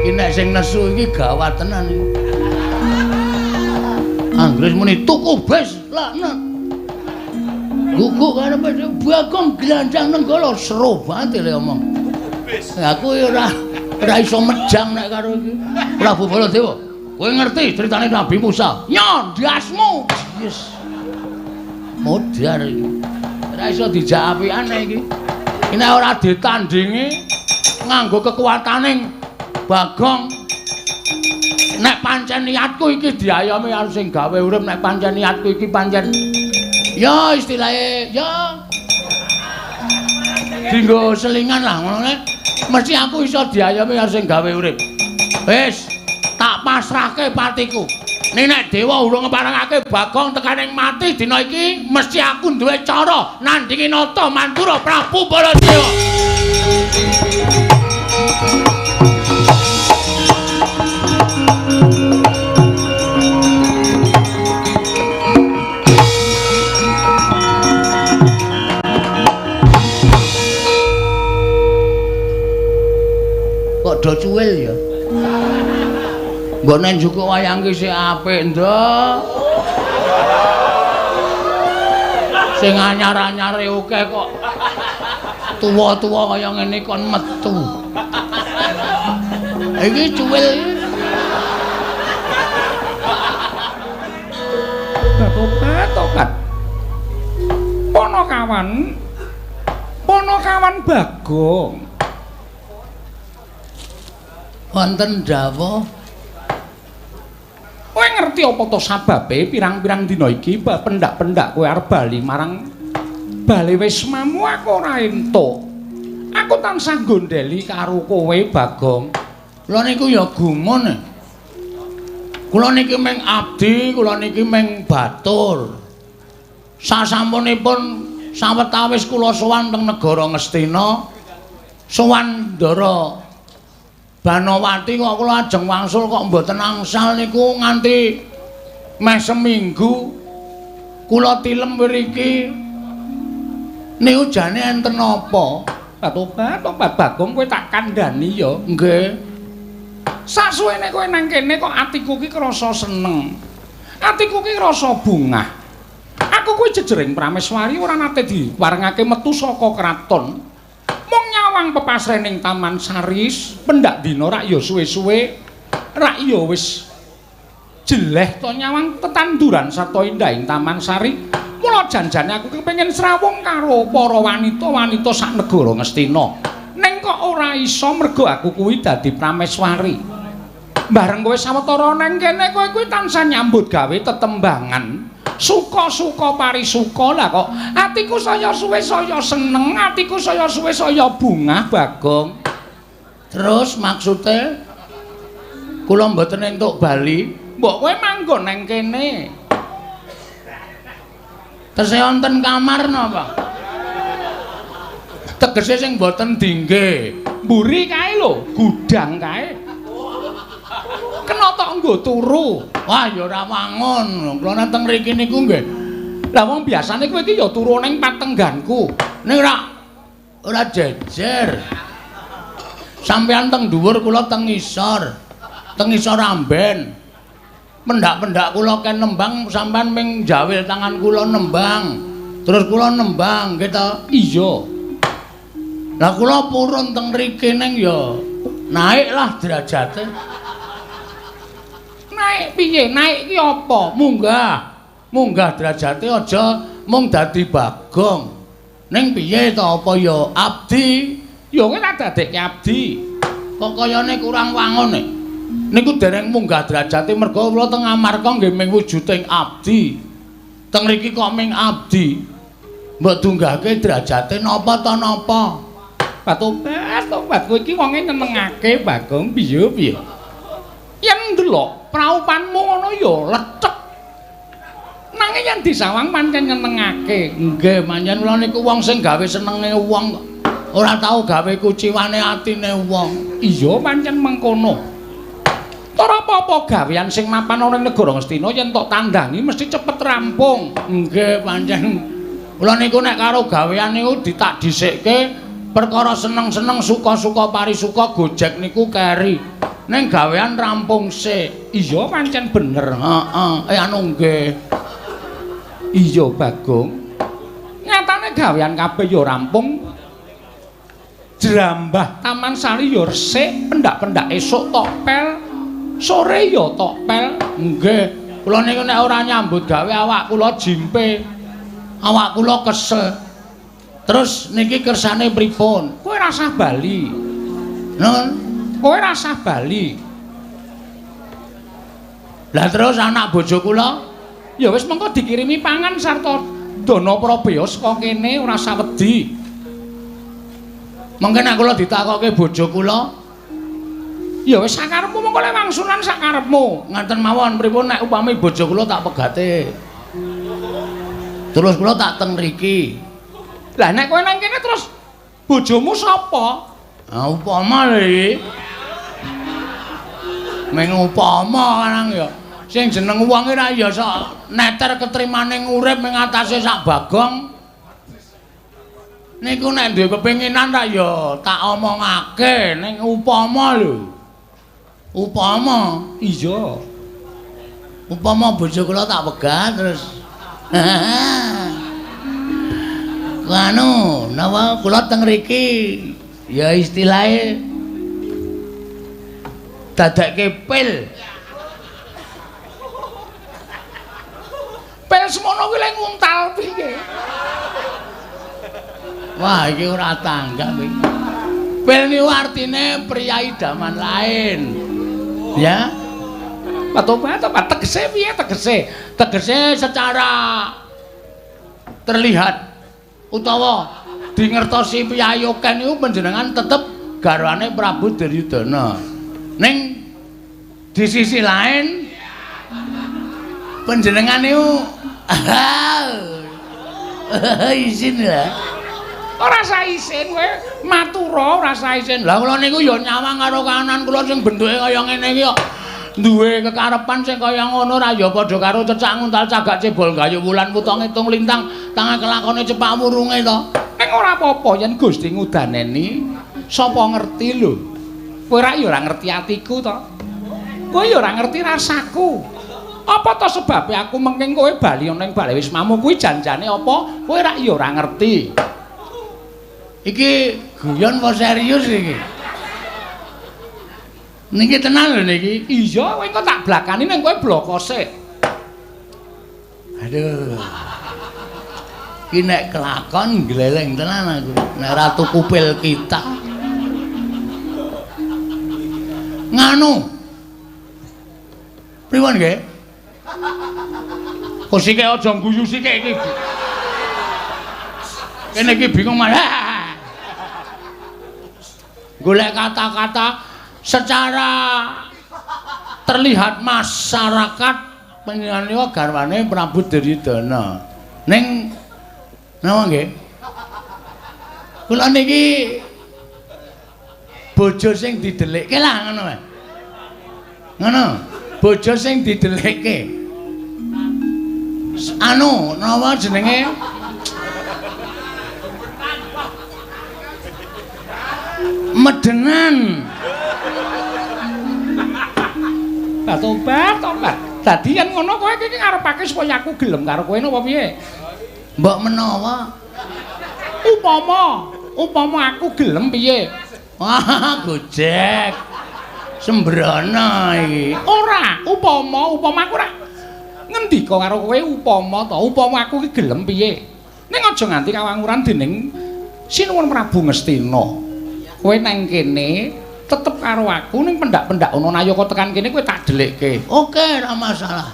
Iki nek sing nesu iki gawat tenan iki. Anggris muni tuku bes laknat. Guguk karo Bagong glandang Nenggala seru banget le omong. Aku ya ora iso mejang nek karo iki. Prabu Baladewa, kowe ngerti critane Nabi Musa? Nyo ndasmu. Yes. Modar iki. Ora iso dijak apikane iki. Nek ora ditandingi nganggo kekuatane Bagong. Nek pancen niatku iki diayomi karo sing gawe urip, nek pancen niatku iki pancen ya istilahnya ya dinggo selingan lah ngono nek mesti aku iso diayomi karo sing gawe urip. Wis, tak pasrahke patiku. Ning nek dewa urung ngeparengake Bagong tekaning mati dina iki, mesti aku duwe cara nandingi Nata Mandura Prabu Baladewa. Kok do cuwil ya? Mbok nek njukuk wayang ki sik apik, Nduk. Sing anyar-anyare akeh kok tuwa-tuwa kaya ngene kon metu. Iki cuwil iki. Tobat-tobat. Ponokawan. Ponokawan Bagong. Wonten dawuh. Kowe ngerti apa to sababe pirang-pirang dina iki pendak-pendak kowe arep bali marang bali wismamu aku ora entuk. Aku tansah gondeli karo kowe Bagong. Kula niku ya gumun. Kula niki mung abdi, kula niki mung batur. Sasampunipun sawetawis kula sowan teng negara Ngastina, sowan Ndara Banowati kok kula ajeng wangsul kok mboten angsal niku nganti meh seminggu kula tilem mriki. Niku jane enten napa? Tobat-tobat Bagong kowe tak kandhani ya. Nggih. Sasuwene kowe nang kene kok atiku ki krasa seneng. Atiku ki krasa bungah. Aku kuwi jejering prameswari ora nate diparengake metu saka kraton. Mung nyawang pepasrening Taman Sari pendak dina rak ya suwe-suwe rak ya wis jeleh to nyawang tetanduran sarta indahing Taman Sari. Mula janjane aku kepengin srawung karo para wanita-wanita sak negara Ngastina. Ning kok ora iso mergo aku kuwi dadi prameswari. Bareng kowe sawetara nang kene kowe kuwi tansah nyambut gawe tetembangan. Suka-suka parisuka lah kok atiku saya suwe saya seneng, atiku saya suwe saya bungah Bagong. Terus maksude kula mboten entuk bali, mbok kowe manggon nang kene. Tesih wonten kamar napa? Tegese sing mboten dingge. Mburi kae lho, gudang kae. Kena tok nggo turu. Wah ya ora wangun. Kula nang teng mriki niku nggih. Lah wong biasane kowe iki ya turu ning patengganku. Ning ora jejer. Sampeyan teng dhuwur kula teng ngisor. Teng ngisor amben. Pendak-pendak kula ken nembang sampeyan ming jawil tangan kula nembang. Terus kula nembang nggih to? Iya. Lah kula purun teng mriki ning ya naik lah derajate. Naik piye? Naik ki apa? Munggah. Munggah derajate aja mung dadi Bagong. Ning piye to apa ya abdi? Ya kowe tak dadekke abdi. Kok kayane kurang wangun e. Niku dereng munggah derajate mergo kula teng Amarka nggih ming wujuding abdi. Teng mriki kok ming abdi. Mbok dunggahke derajate napa ta napa? Tobat-tobat kowe iki wonge nyenengake Bagong piye piye. Yen ndelok praupanmu ngono ya lethek. Nanging yen disawang pancen nyenengake. Nggih, pancen kula niku wong sing gawe senenge wong kok. Ora tau gawe kuciwane atine wong. Iya pancen mengkono. Ora apa-apa gawean sing mapan ana ning negara Ngastina yen tok tandangi mesti cepet rampung. Nggih, pancen kula niku nek karo gawean niku ditak dhisikke perkara seneng-seneng suka-suka parisuka Gojek niku keri. Ning gawean rampung sik. Iya pancen bener. Heeh. Anu nggih. Iya Bagong. Nyatane gawean kabeh ya rampung. Jrambah Taman Sari ya resik, pendak-pendak esuk tok pel, sore ya tok pel. Nggih. Kula niku nek ora nyambut gawe awak kula jimpe. Awak kula kesel. Terus niki kersane pripun? Kowe rasah bali. Nun, kowe rasah bali. Lah terus anak bojo kula? Ya wis mengko dikirimi pangan sarta dana prabeya saka kene ora usah wedi. Mengke nek kula ditakoke bojo kula, ya wis sakarepmu mengko lek wangsulan sakarepmu. Ngaten mawon pripun nek upami bojo kula tak pegate. Terus kula tak teng mriki. Lah nek kowe nang kene terus bojomu sapa? Ah upama lho iki. Meng upama karang ya. Sing jeneng wong ora ya sok neter ketrimane urip ing atase sak Bagong. Niku nek duwe kepinginan tak ya tak omongake ning upama lho. Upama iya. Upama bojo kula tak pegat terus. Anu, napa kula teng mriki ya istilahe dadekke pil. Pil semono kuwi lek nguntal piye? Wah, iki ora tanggap iki. Pil niku artine pria idaman lain. Ya. Patobat tegese piye tegese? Tegese secara terlihat utawa dingertosi piyayi akeh niku panjenengan tetep garwane Prabu Duryudana. Ning di sisi lain panjenengan niku isin lah. Ora usah isin kowe matura ora usah isin. Lah kula niku ya nyawang karo kanan kula sing bentuke kaya ngene iki kok duwe kekarepan sing kaya ngono ora ya padha karo cecak nguntal cagak cebol gayuh wulan wuta ngitung lintang tangan kelakone cepak wurunge to. Ning ora apa-apa yen Gusti ngudaneni sapa ngerti lho. Kowe ora ya ora ngerti atiku to. Kowe ya ora ngerti rasaku. Apa to sebabe aku mengking kowe bali ning bale wismamu kuwi janjane apa? Kowe ora ya ora ngerti. Iki guyon apa serius iki? Niki tenan lho niki. Iya, kowe engko tak blakani ning kowe bloko sik. Aduh. Iki nek kelakon gleleng tenan aku. Nek ora tuku pil kita. Nganu. Pripun nggih? Kok sike aja guyu sike iki. Kene iki bingung malah. Golek kata-kata secara terlihat masyarakat panjenengan niku garwane Prabu Duryudana. Ning napa nggih? Kula niki bojo sing didelikke lah ngono wae. Ngono, bojo sing didelikke. Anu, napa jenenge? Medenan. Tobat, tobat. Dadi yen ngono kowe iki ngarepake supaya aku gelem karo kowe napa piye? Mbok menawa upama aku gelem piye? Wah, gojek. Sembrono iki. Ora, upama aku ora ngendika karo kowe upama to, upama aku iki gelem piye? Ning aja nganti kawanguran dening Sinuwun Prabu Ngastina. Kowe nang kene tetep karo aku ning pendak-pendak ana nayaka tekan kene kowe tak delikke. Oke, ora masalah.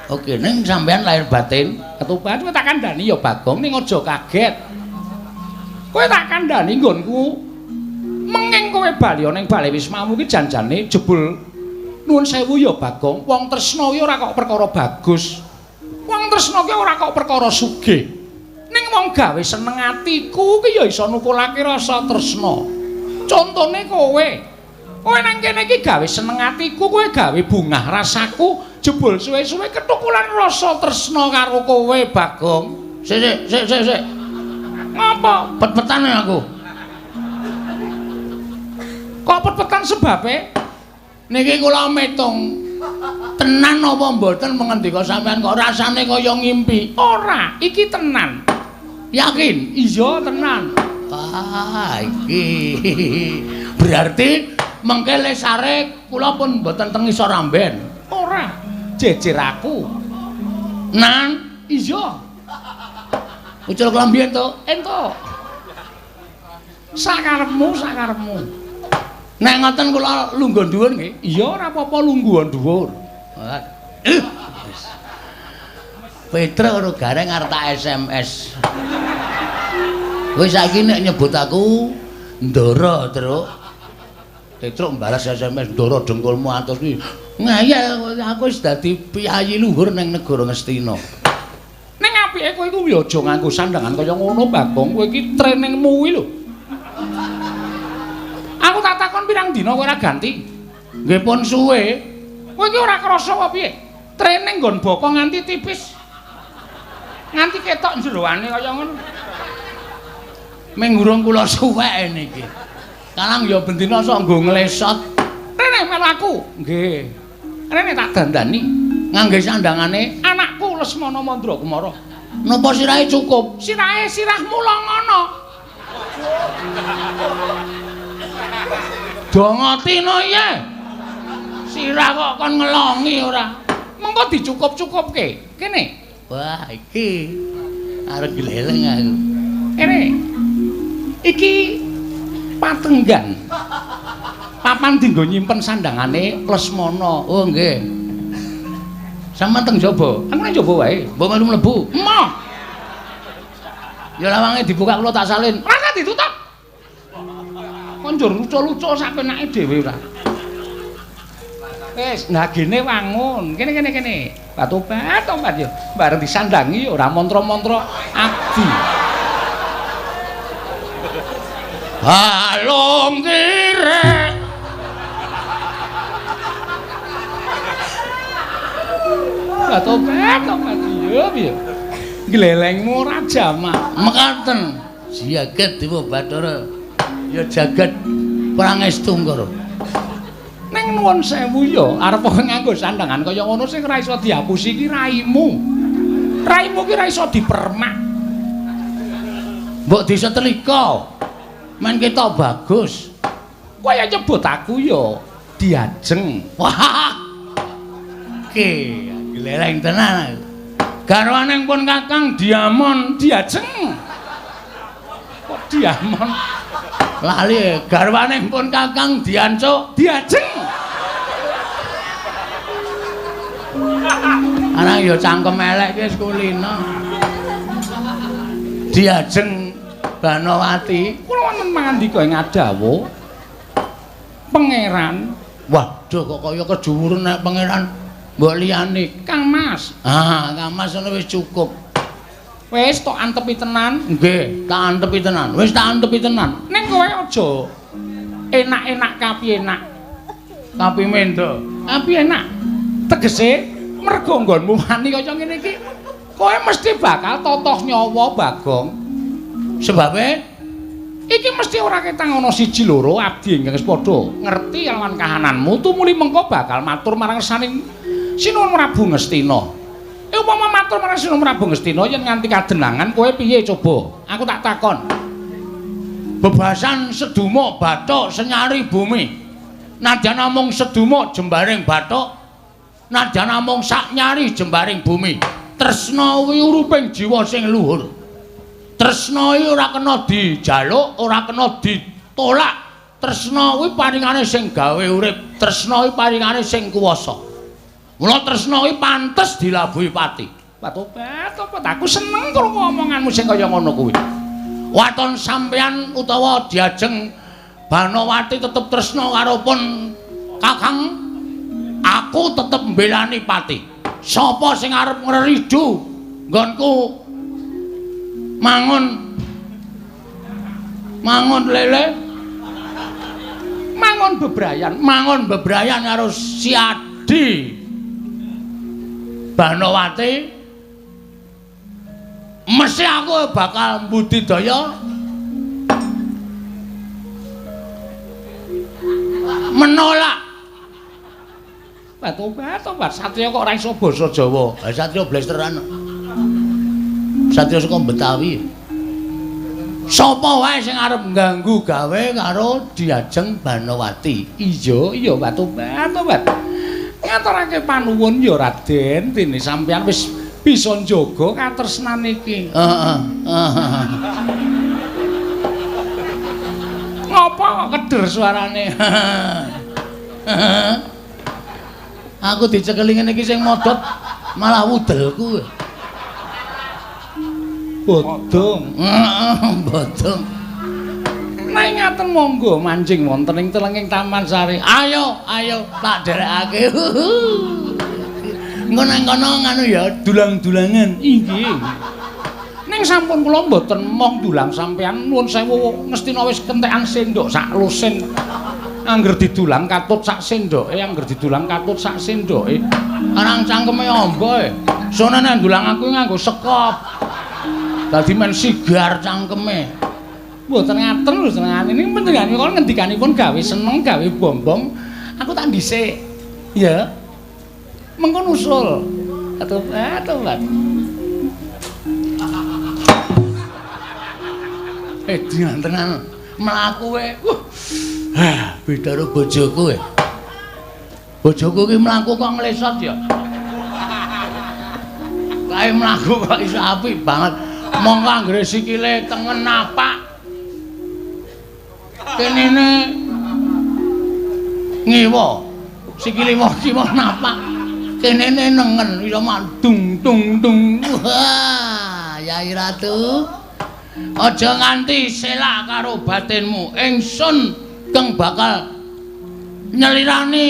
Oke, ning sampean lahir batin, ketupat kowe tak kandhani ya Bagong ning aja kaget. Kowe tak kandhani nggonku menging kowe bali ning bale wismamu ki janjane jebul nuwun sewu ya Bagong, wong tresna ki ora kok perkara bagus. Wong tresna ki ora kok perkara sugih. Ning wong gawe seneng atiku ki ya iso nukulake rasa tresna. Contone kowe. Kowe nang kene iki gawe seneng atiku, kowe gawe bungah rasaku, jebul suwe-suwe ketukulan rasa tresna karo kowe, Bagong. Sik sik sik sik. Ngapa? Pet-petan aku. Kok pet-petan sebabe? Niki kula metung. Tenan apa mboten mengendika sampean kok rasane kaya ngimpi? Ora, iki tenan. Yakin? Iya, tenan. Ah, iki. Berarti mengke lesare kula pun mboten teng ngisor amben. Ora, jejer aku. Nan, iya. Ucul klambi entuk? Entuk. Sakarepmu, sakarepmu. Nek ngoten kula lungguh dhuwur nggih. Iya, ora apa-apa lungguhan dhuwur. Petruk karo Gareng arep tak SMS. Wis saiki nek nyebut aku Ndara, Truk. Petruk mbalas SMS, Ndara dengkulmu atus kuwi. Ngeyel aku wis dadi piyayi luhur ning negara Ngastina. Ning apike kowe iku ya aja nganggo sandangan kaya ngono, Bagong. Kowe iki trainingmu kuwi lho. Aku tak takon pirang dina kowe ora ganti. Nggih pun suwe. Kowe iki ora krasa apa piye? Training nggon boko nganti tipis. Nganti ketok jeroane kaya ngono. Ming urung kula suwek niki. Kalang ya bendina sok nggo nglesot. Rene melu aku. Nggih. Rene tak dandani ngangge sandangane anakku Lesmana Mandra Kumara. Napa sirahe cukup? Sirahe sirahmu longono. Dongotino iye. Sirah kok kon ngelongi ora. Mengko dicukup-cukupke. Kene. Wah, iki arep gleleng aku. Kene. Iki patenggan. Papan dienggo nyimpen sandangane Lesmana. Oh, nggih. Sampeyan teng jaba? Aku nang jaba wae. Mbok melu mlebu. Emoh. Ya lawange dibuka kula tak salin. Ora ditutup. Kon njur lucu-lucu sak penake dhewe ora. Wis, nah gene wangun. Kene kene kene. Batu-bat tobat yo. Bareng disandangi ora mantra-mantra abdi. Halung kirek. Batu-bat tobat yo piye. Glelengmu ora jamak. Mekaten. Jagat Dewa Bathara. Ya jagat Prangestu Ngara. Ning nuwun sewu ya, arep nganggo sandangan kaya ngono sing ora iso dihapusi iki raimu. Raimu ki ora iso dipermak. Mbok disetelika. Men ketok bagus. Kowe ya nyebut aku ya Diajeng. Wah. Oke, gleleng tenan aku. Garwane pun Kakang Diamon Diajeng. Kok Diamon? Lali garwane pun Kakang Diancuk Diajeng. Anak ya cangkem elek ki wis kulino. Diajeng Banowati. Kula wonten mangandika ing adawu Pangeran. Waduh kok kaya kejuwuren nek pangeran mbok liyane. Kang Mas. Ah, Kang Mas ngono wis cukup. Wis tok antepi tenan. Nggih, tak antepi tenan. Wis tak antepi tenan. Ning kowe aja enak-enak kapi enak. Kapi mendo. Kapi enak. Tegese mergo nggonmu wani kaya ngene iki, kowe mesti bakal totoh nyawa Bagong. Sebabe iki mesti ora ketang ana siji loro abdi ingkang wis padha ngerti lawan kahananmu tumuli mengko bakal matur marang saning Sinuwun Prabu Ngastina. Upama matur marang Sinuwun Prabu Ngastina yen nganti kadenangan kowe piye coba? Aku tak takon. Bebasan sedumuk bathuk senyari bumi. Nadyan namung sedumuk jembaring bathuk, nadyan namung sak nyari jembaring bumi. Tresna kuwi uruping jiwa sing luhur. Tresna iki ora kena dijaluk, ora kena ditolak. Tresna kuwi paringane sing gawe urip, tresna kuwi paringane sing kuwasa. Mula tresna kuwi pantes dilabuhi pati. Batobat, tobat, aku seneng krungu omonganmu sing kaya ngono kuwi. Waton sampeyan utawa Diajeng Banowati tetep tresna karo pun Kakang, aku tetep mbelani pati. Sapa sing arep ngreridu nggonku mangun mangun lele, mangun bebrayan, mangun bebrayan karo si Adi Banowati, mesti aku bakal mbudidaya menolak Batu-batu satriya kok ora iso basa Jawa. Ha satriya blesteran. Satriya saka Betawi. Sapa wae sing arep ngganggu gawe karo Diajeng Banowati? Iya, iya batu-batu. Ngaturake panuwun ya Raden, dene sampeyan wis bisa njaga katresnan iki. Heeh. Ngopo kok keder suarane? Aku dicekeli ngene iki sing modot malah wudelku. Bodong. Heeh, bodong. Nek ngaten monggo manjing wonten ing telenging Taman Sari. Ayo, ayo tak derekake. Engko nang kono nganu ya, dulang-dulangan. Inggih. Ning sampun kula mboten mong dulang sampean, nuwun sewu ngestina wis kentekan sendok sak lusin. Angger didulang katut sak sendoke, angger didulang katut sak sendoke. Arang cangkeme amba e. Sone nek ndulang aku nganggo sekop. Dadi men sigar cangkeme. Mboten ngaten lho senengane. Ning panjenengan kok ngendikanipun gawe seneng, gawe bombong. Aku tak dhisik. Ya. Mengko nusul. Atuh. Dingan tenan. Mlaku we. Beda karo bojoku e. Bojoku ki mlaku kok nglesot ya. Kae mlaku kok iso apik banget. Mongko anggere sikile tengen napak. Kenene ngiwa. Sikile kiwa napak. Kenene nengen iso mak dung dung dung. Wah, Yai Ratu. Aja nganti selak karo batinmu. Ingsun kang bakal nyelirani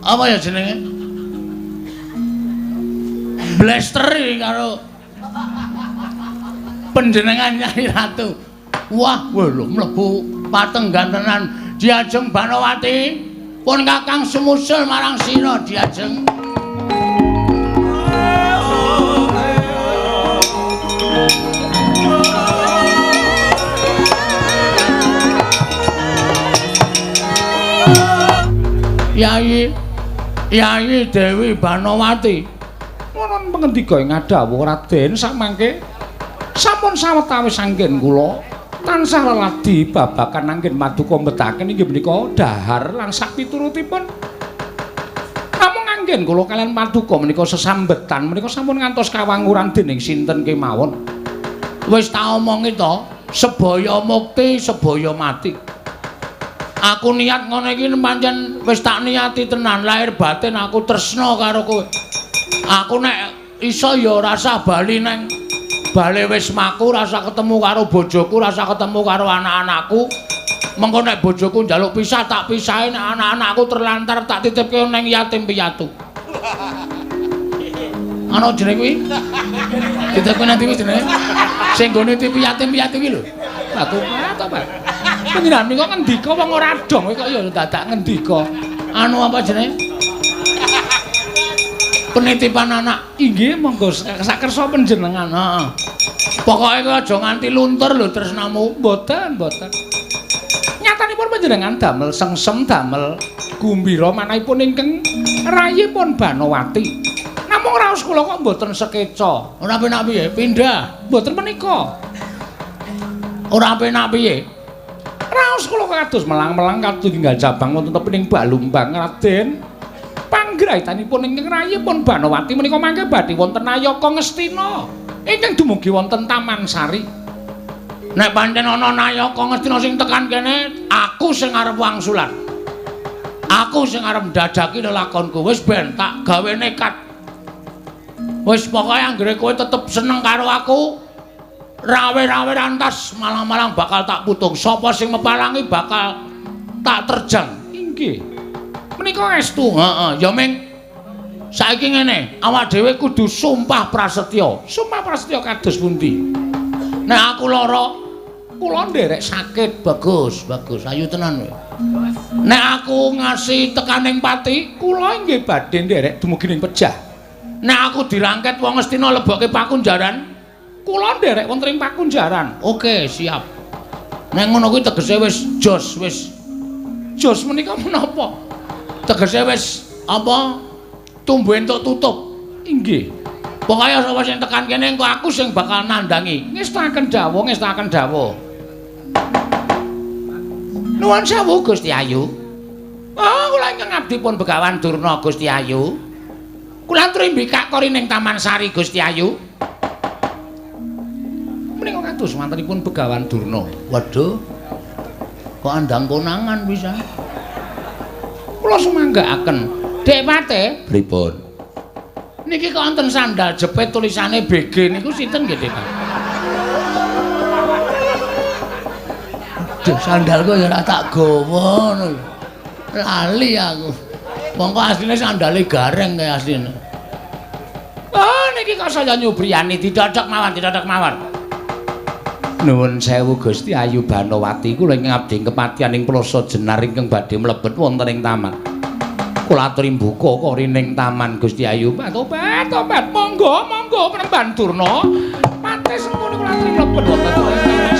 apa ya jenenge? Blesteri karo panjenengan Yai Ratu. Wah, lho mlebu patenggan tenan Diajeng Banowati. Pun Kakang sumusul marang sira Diajeng. Yai Yai Dewi Banowati. Wonten pangendika ing ngadhawuh Raden samangke sampun sawetawis anggen kula tansah leladi babagan anggen paduka mbetaken inggih menika dahar lan sapiturutipun. Namung anggen kula kaliyan paduka menika sesambetan menika sampun ngantos kawanguran dening sinten kemawon. Wis tak omongi to, sebaya mukti sebaya mati. Aku niat ngono iki pancen wis tak niati tenan, lahir batin aku tresna karo kowe. Aku nek iso ya rasah bali neng bali wis maku, rasah ketemu karo bojoku, rasah ketemu karo anak-anakku. Mengko nek bojoku njaluk pisah tak pisahi, nek anak-anakku terlantar tak titipke neng yatim piatu. Ana jenenge kuwi? Titipke nang ndi jenenge? Sing nggone titip yatim piatu kuwi lho. Batu apa, Pak? Panjenengan menika ngendika wong ora dong kowe kok ya dadak ngendika. Anu apa jenenge? Penitipan anak. Inggih monggo sakersa panjenengan. Heeh. Pokoke kowe aja nganti luntur lho tresnamu. Mboten, mboten. Nyatanipun panjenengan damel sengsem, damel gumbira manahipun ingkang rayipun Banowati. Namung raos kula kok mboten sekeca. Ora penak piye? Pindah. Mboten menika. Ora penak piye? Raos kula kados melang-melang kados jabang wonten tepining Balumbang Raden. Panggraitanipun ingkang rayipun Banowati menika mangke badhe wonten Nayaka Ngastina ingkang dumugi wonten Taman Sari. Nek pancen ana Nayaka Ngastina sing tekan kene, aku sing arep wangsulan. Aku sing arep ndadaki lelakonku. Wis ben tak gawe nekat. Wis pokoke anggere kowe tetep seneng karo aku, rawe-rawe rantas malang-malang bakal tak putung. Sapa sing mepalangi bakal tak terjang. Inggih. Menika estu. Heeh, ya ming saiki ngene, awak dhewe kudu sumpah prasetya. Sumpah prasetya kados pundi? Nek aku lara, kula nderek sakit. Bagus, bagus. Ayu tenan kowe. Nek aku ngasih tekaning pati, kula inggih badhe nderek dumugi ning pejah. Nek aku dirangket wong Ngastina lebokke pakunjaran, kula nderek wonten ing pakunjaran. Oke, siap. Nek ngono kuwi tegese wis jos, wis. Jos menika menapa? Tegese wis apa tumbuh entuk tutup. Inggih. Pokoke sapa sing tekan kene engko aku sing bakal nandangi. Ngestakaken dawuh, ngestakaken dawuh. Nuwun sewu Gusti Ayu. Oh, kula ingkang abdi pun Begawan Durna Gusti Ayu. Kula aturi mbikak kori ning Taman Sari Gusti Ayu. Menika kados mantenipun Begawan Durna. Waduh. Kok andang konangan bisa. Kula sumanggaaken. Dek Pate, pripun? Niki kok wonten sandal jepit tulisane BG niku sinten nggih, Dek? Duh, sandalku ya ora tak gawa ngono lho. Lali aku. Mongko asline sandale gareng kaya asline. Oh, niki kok saya nyubriyani didodok mawon, didodok mawon. Nuwun sewu Gusti Ayu Banowati, kula ingkang abdi kepatihan ing Plaza Jenar ingkang badhe mlebet wonten ing taman. Kula aturi mbuka kori ning taman Gusti Ayu. Tobat, tobat, monggo, monggo Panembahan Durna. Pate sengkuni kula aturi mlebet wonten ing taman.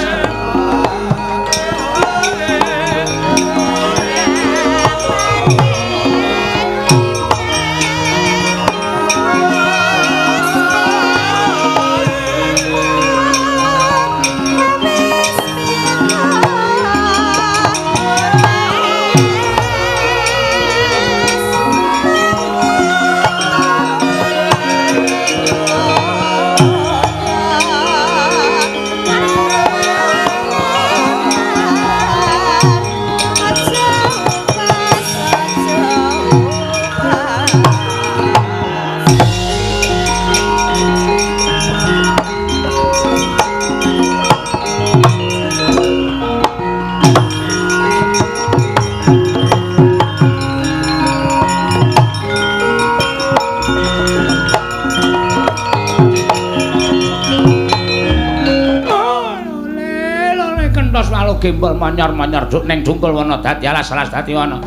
Gembol manyar-manyar duk ning dungkul wana dadi alas-alas dadi wana.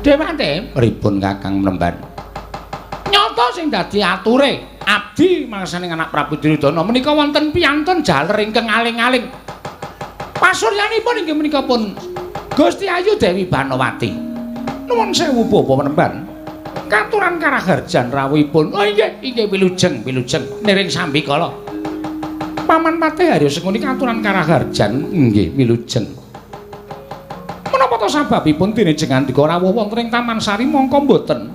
Dewante pripun Kakang Mremban? Nyata sing dadi ature abdi mangsaning anak Prabu Duryudana menika wonten piyantun jaler ingkang aling-aling. Pasuryanipun inggih menika pun Gusti Ayu Dewi Banowati. Nuwun sewu Bapak Mremban. Katuran karaharjan rawuhipun. Oh inggih, inggih wilujeng, wilujeng niring sambikala. Paman Patih Haryo Sengkuni katuran karaharjan inggih wilujeng. Menapa to sababipun dene jengandika rawuh wonten ing Taman Sari mongko mboten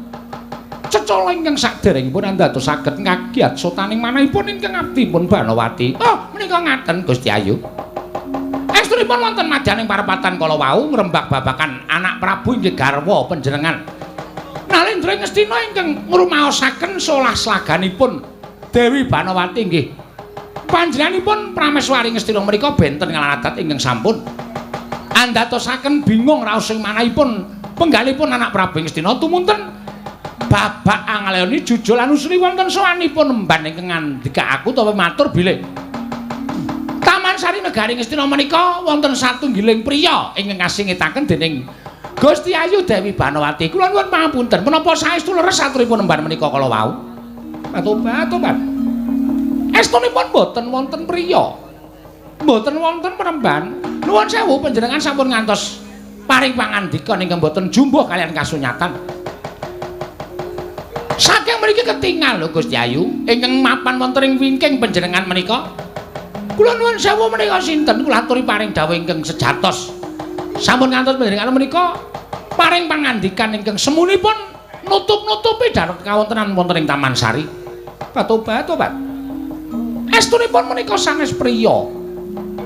cecala ingkang saderengipun andados saged ngagiat sotaning manahipun ingkang abdipun Banowati. Oh, menika ngaten Gusti Ayu. Estunipun wonten madyaning parepatan kala wau ngrembak babakan anak Prabu inggih garwa panjenengan. Nalendra Ngastina ingkang ngrumaosaken solah slaganipun Dewi Banowati inggih. Panjenenganipun Prameswari Ngastina menika benten ngaladat ingkang sampun andhatosaken bingung raos ing manahipun penggalipun anak Prabu Ngastina tumunten babak angaleoni jujul anusri wonten sowanipun emban ingkang ngandika aku utawa matur bilih Taman Sari Negari Ngastina menika wonten satunggiling priya ingkang kasingitaken dening Gusti Ayu Dewi Banowati. Kula nuwun pangapunten menapa saestu leres aturipun emban menika kala wau? Tobat, tobat. Estunipun boten wonten priya. Mboten wonten peremban. Nuwun sewu panjenengan sampun ngantos paring pangandika ingkang boten jumbuh kalian kasunyatan. Saking mriki ketingal lho Gusti Ayu ingkang mapan wonten ing wingking panjenengan menika. Kula nuwun sewu menika sinten? Kula aturi paring dawuh ingkang sejatos. Sampun ngantos panjenengan menika paring pangandikan ingkang semunipun nutup-nutupi darat kawontenan wonten ing Taman Sari. Tobat, tobat. Estunipun menika sanes priya.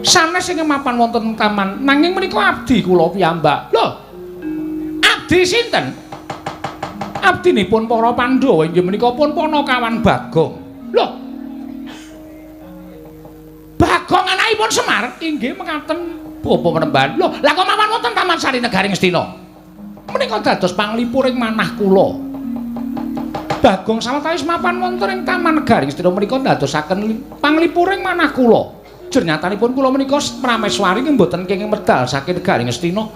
Sanes ingkang mapan wonten taman, nanging menika abdi kula piyambak. Lho. Abdi sinten? Abdinipun para Pandhawa inggih menika pun Panakawan Bagong. Lho. Bagong anakipun Semar inggih mekaten Bapak Panembahan. Lho, lah kok mapan wonten Taman Sari Negari Ngastina? Menika dados panglipuring manah kula. Bagong sawetawis mapan wonten ing Taman Negari Ngastina menika ndadosaken panglipuring manah kula. Jernyatanipun kula menika Prameswari mboten kenging medal saking Negari Ngastina.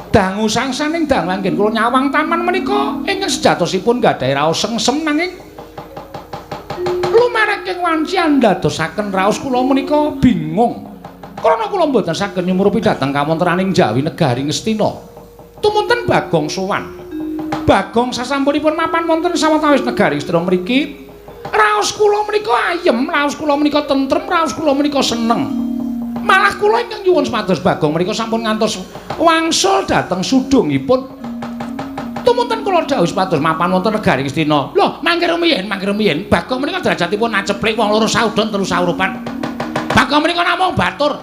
Dangu sangsaning dangu anggen kula nyawang taman menika ingkang sejatosipun gadhahi raos sengsem nanging lumareking wanci andadosaken raos kula menika bingung. Krana kula mboten saged nyumurupi dhateng kawontenaning Jawi Negari Ngastina. Tumunten Bagong sowan. Bagong sasampunipun mapan wonten sawetawis negari Astina mriki, raos kula menika ayem, raos kula menika tentrem, raos kula menika seneng. Malah kula ingkang nyuwun supados Bagong menika sampun ngantos wangsul dhateng sudungipun. Tumunten kula dawuh supados mapan wonten negari Astina. Lho, mangke rumiyin Bagong menika derajatipun aceplik wong loro saudon telu saurupan. Bagong menika namung batur.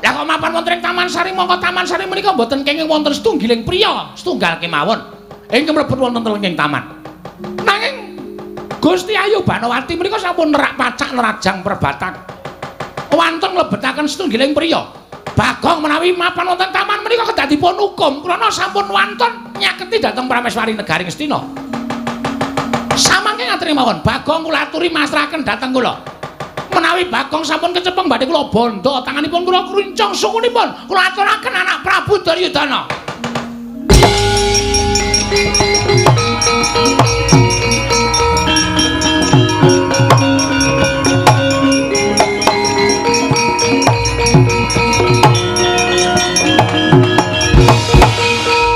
Lah kok mapan wonten ing Taman Sari, mongko Taman Sari menika mboten kenging wonten setunggiling priya, setunggal kemawon ingkang mlebet wonten telenging taman. Nanging Gusti Ayu Banowati menika sampun nerak pacak nerajang perbatan. Wantun mlebetaken setunggiling priya. Bagong menawi mapan wonten taman menika kedah dipun hukum krana sampun wantun nyaketi dhateng Prameswari negari Ngastina. Samangke ngaten mawon, Bagong kula aturi masrahaken dhateng kula. Menawi Bagong sampun kecepeng badhe kula bondo tanganipun kula kruncung sukunipun kula aturaken anak Prabu Duryudana.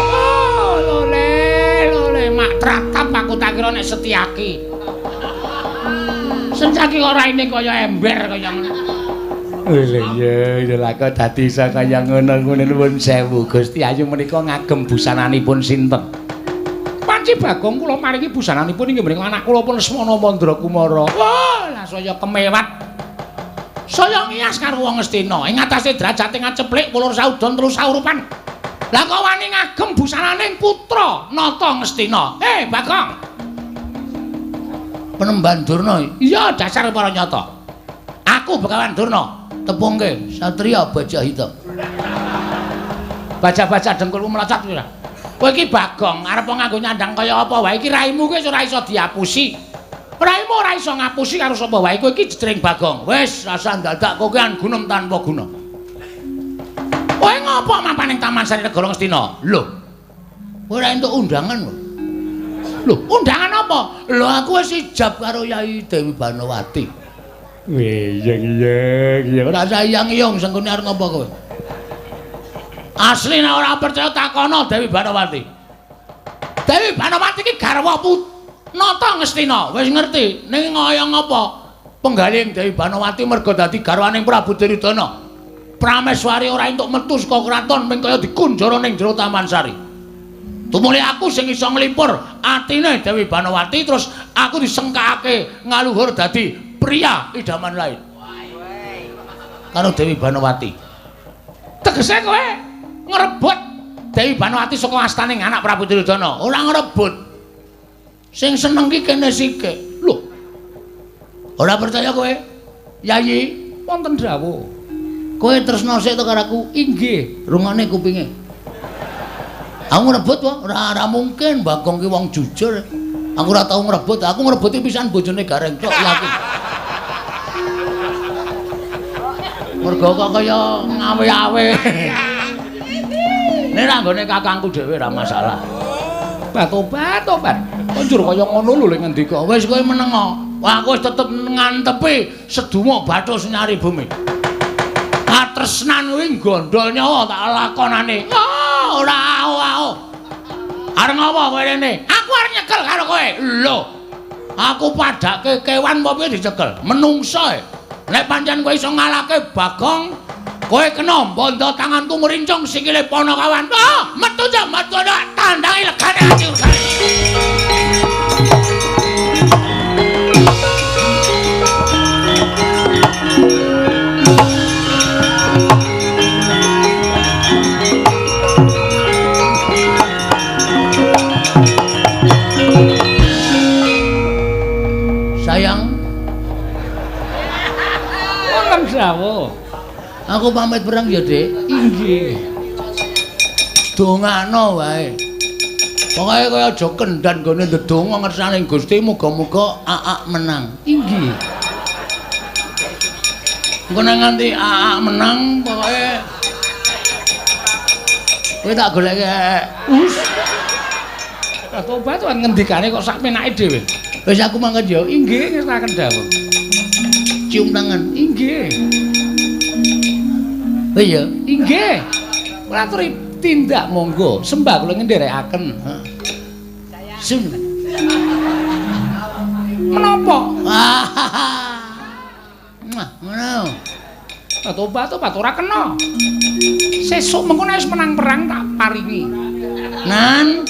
Oh, lole, lole mak tratap aku tak kira nek Setyaki. Setyaki kok raine kaya ember kaya ngono. Lha iya, lha kok dadi iso kaya ngono ngono nuwun sewu Gusti Ayu menika ngagem busananipun sinten? Panci Bagong kula maringi busananipun inggih menika anak kula pun Lesmana Mandra Kumara. Wah, lah saya kemewat. Saya ngiyas karo wong Ngastina ing atase derajate ngaceplik wulur saudon telu saurupan. Lah kok wani ngagem busananing putra Nata Ngastina? Eh, Bagong. Penemban Durna. Iya, dasar para nyata. Aku Begawan Durna. Tepungke satria baja hitam. Baja-baja dengkulmu melecat kuwi. Kowe iki Bagong arep nganggo nyandang kaya apa wae iki raimu kuwi ora iso diapusi. Raimu ora iso ngapusi karo sapa wae. Kowe iki jejering Bagong. Wis rasa dadak kokean gunem tanpa guna. Kowe ngopo mapan ning Taman Sari Negara Ngastina? Lho. Kowe ora entuk undangan lho. Lho, undangan apa? Lho aku wis ijab karo Yai Dewi Banowati. Wih, iya iya. Ora sayang iyong sengkune arep ngopo kowe? Asli nek ora percaya takono Dewi Banowati. Dewi Banowati iki garwa Nata Ngastina. Wis ngerti ning kaya ngapa penggaling Dewi Banowati merga dadi garwaning Prabu Duryudana. Prameswari ora entuk metu saka kraton ming kaya dikunjara ning jero Taman Sari. Tumuli aku sing iso nglipur atine Dewi Banowati terus aku disengkakake ngaluhur dadi pria idaman lain. Karo Dewi Banowati. Tegese kowe ngrebut Dewi Banowati saka astaning anak Prabu Duryudana. Ora ngrebut. Sing seneng ki kene sike. Lho. Ora percaya kowe? Yayi, wonten dawuh. Kowe tresna sik to karo aku? Inggih, rungane kupinge. Aku ngrebut wae, ora mungkin Bagong ki wong jujur. Aku ora tau ngrebut, aku ngrebuti pisan bojone Gareng tok yakin. Mergo kok kaya ngawe-awe. Nek ra nggone kakangku dhewe ora masalah. Tobat-tobat. Kok njur kaya ngono lho lek ngendika. Wis kowe meneng. Wah, aku wis tetep ngantepi sedumuk bathus nyari bumi. Katresnan kuwi gondol nyawa tak lakonane. Oh, ora ao-ao. Arep ngopo kowe rene? Aku arep nyekel karo kowe. Lho. Aku padake kewan apa piye dicekel? Menungso e. Nek pancen kowe iso ngalahke Bagong, kowe kena bondo tanganku mrincung sikile Panakawan. Oh, metu ja, metu tandangi legane ati regane. Sayang, wonten dawuh. Aku pamit perang ya, Dik. Inggih. Dongano wae. Pokoke kaya aja kendhan nggone ndedonga ngersane Gusti muga-muga aak menang. Inggih. Engko nek nganti aak menang pokoke kowe tak goleki. Us. Tobat ngendikane kok sak penake dhewe. Wis aku mangkat ya. Inggih ngersakaken dawuh. Cium tangan. Inggih. Oh iya, inggih. Kula aturi tindak monggo, sembah kula ngendherekaken. Sun. Menapa? Mwah, ngono. Tobat-tobat ora kena. Sesuk mengko nek wis menang perang tak paringi. Nan,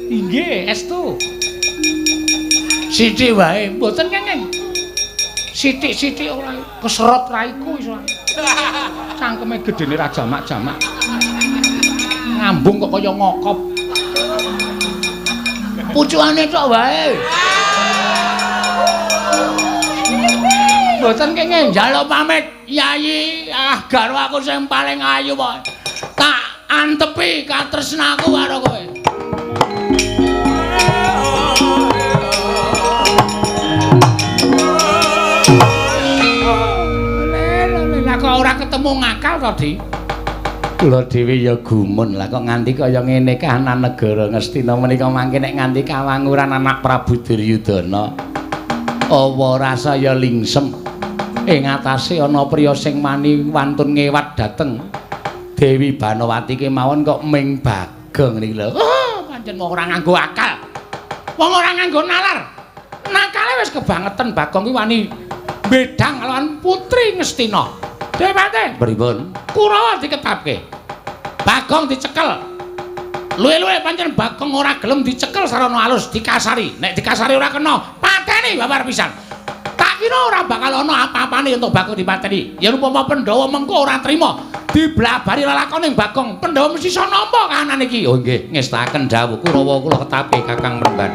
inggih, estu. Sithik wae, mboten kenging. Sithik-sithik ora keserot raiku iso. Cangkeme gedene ra jamak-jamak. Ngambung kok kaya ngokop. Pucukane tok wae. Mboten kenging njaluk pamit, Yayi. Ah, garwa aku sing paling ayu kok. Tak antepi katresnaku karo kowe. Lah kok ora ketemu ngakal to, Di? Kula dhewe ya gumun lah kok nganti kaya ngene kahanan negara Ngastina menika mangke nek nganti kawanguran anak Prabu Duryudana. Apa rasa ya lingsem ing atase ana priya sing wani wantun ngewat dhateng Dewi Banowati kemawon kok ming Bagong niki lho. Oh, pancen wong ora nganggo akal. Wong ora nganggo nalar. Nakale wis kebangetan Bagong kuwi wani bedang lawan putri Ngastina. Dewate pripun? Kurawa diketapke. Bagong dicekel. Luwe-luwe pancen Bagong ora gelem dicekel sarana alus dikasari. Nek dikasari ora kena, pateni babar pisan. Tak kira ora bakal ana apa-apane untuk Bagong dipateni. Yen upama Pandhawa mengko ora trima, diblabari lelakone Bagong, Pandhawa mesti iso nampa kahanan iki. Oh nggih, ngestaken dawuh Kurawa kula ketapke Kakang Mremban.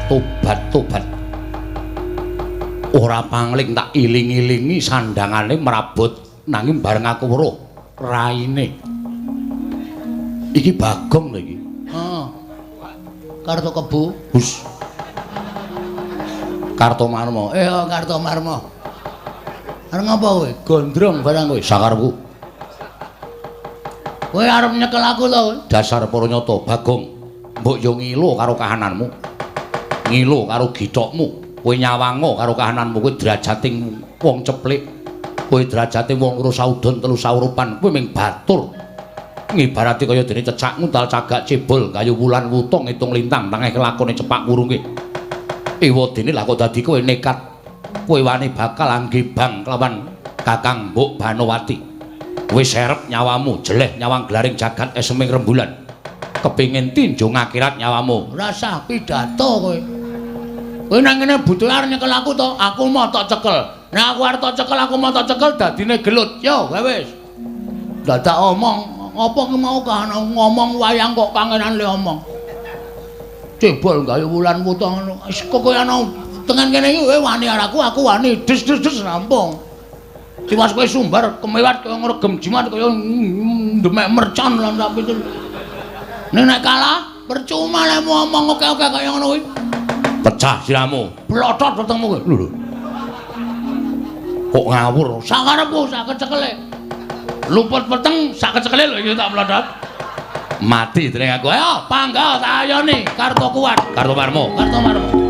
Tobat-tobat. Ora pangling tak iling-ilingi sandangane mrabut nanging bareng aku weruh raine. Iki Bagong lho iki. Heeh. Karto Kebo. Hus. Kartomarma. Kartomarma. Arep ngapa kowe? Gondrong barang kowe sakarepku. Kowe arep nyekel aku to kowe? Dasar para nyata Bagong. Mbok yo ngilo karo kahananmu. Ngilo karo githokmu. Kowe nyawango karo kahananmu, kowe derajating wong ceplik. Kowe derajating wong loro saudon telu saurupan, kowe ming batur. Ngibarati kaya dene cecak nguntal cagak cebol kayu wulan wutung ngitung lintang tangeh kelakone cepak wurunge. Ewadene lah kok dadi kowe nekat. Kowe wani bakal anggebang kelawan Kakang Mbok Banowati. Kowe serep nyawamu, jeleh nyawang glaring jagat eseming rembulan. Kepingin tinjung akhirat nyawamu. Rasah pidato kowe. Kowe nang ngene butuh arep nyekel aku to, aku mau tok cekel. Nek aku arep tok cekel, aku mau tok cekel dadine gelut. Yo, wis. Dadak omong, apa ki mau kahanan ngomong wayang kok kangenan le omong. Cebol gawe wulan wutung ngono. Wis kok kowe ana tengen kene iki kowe wani karo aku, aku wani des-des-des rampung. Tiwas kowe sumbar kemewat kaya ngregem jimat kaya ndemek mercon lan sak pitu. Nek nek kalah percuma lek ngomong oke-oke kaya ngono kuwi. Pecah siramu, blotot wetengmu kowe. Lho lho. Kok ngawur? Sakarepku sak kecekele. Luput weteng sak kecekele lho iki tak blotot. Mati dening aku. Ayo panggah tak ayoni karto kuat. Kartomarmo. Kartomarmo. Ayo.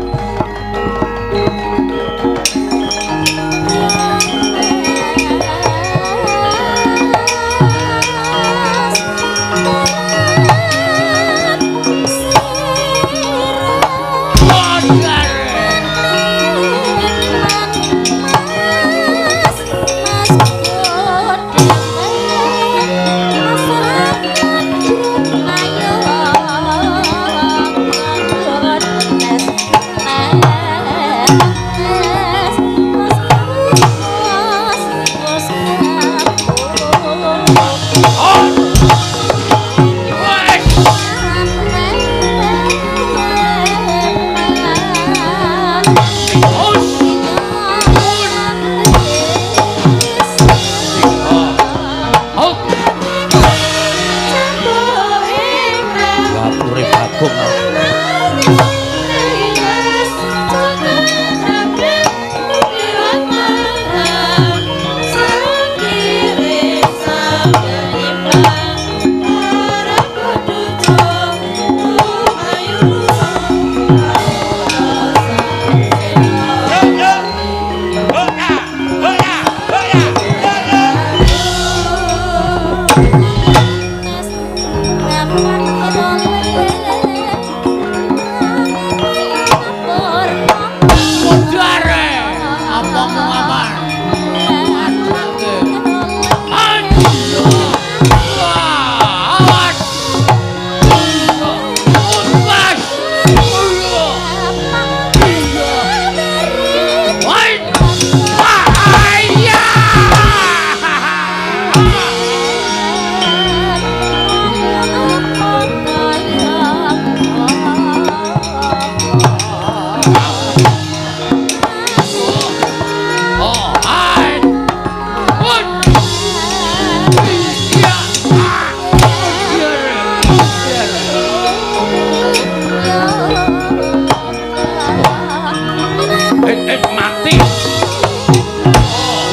Mati.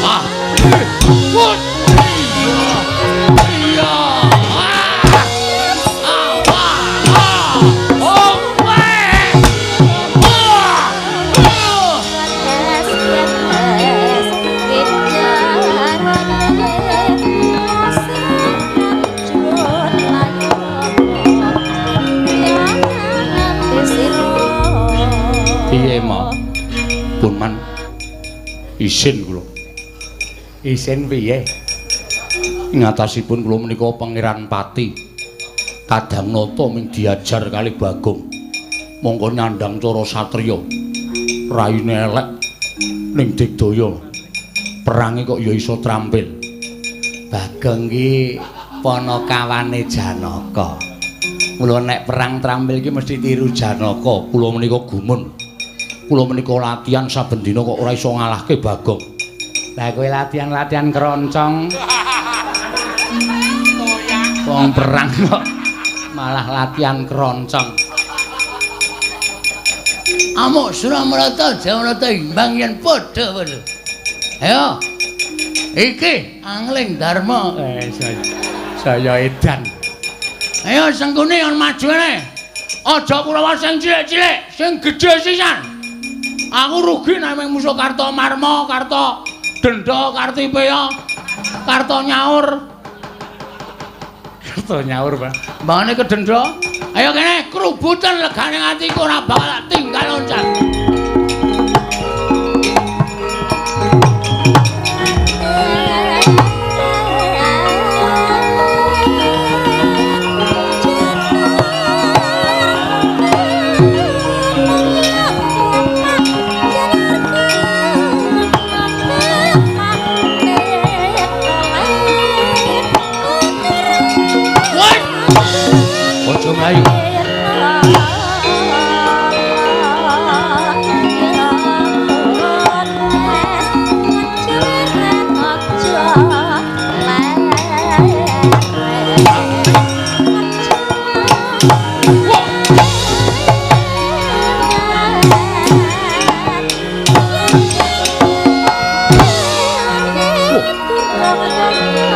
Ah. Iya. Piye, Mak? Pun man isin kula. Isin piye? Ing atasipun kula menika Pangeran Pati. Kadang nata ming diajar kali Bagong. Mongko nyandang cara satriya. Raine elek ning digdaya. Perange kok ya iso trampil. Bagong ki panakawane Janaka. Mula nek perang trampil ki mesti tiru Janaka. Kula menika gumun. Kula menika latihan saben dina kok ora iso ngalahke Bagong. Lah kowe latihan-latihan keroncong. Wong perang kok malah latihan keroncong. Amuk Suramrata Jamarata imbang yen padha padha. Ayo. Iki Angling Darma. Saya edan. Ayo Sengkuni kon maju rene. Aja kulawa sing cilik-cilik, sing gedhe sisan. Aku rugi nek mung musuh Karto Marmo, Karto Denda, Kartipeya, Karto Nyaur. Karto Nyaur, Pak. Mbangane kedenda. Ayo kene krubutan legane atiku ora bakal tinggal loncat. Aja mlayu.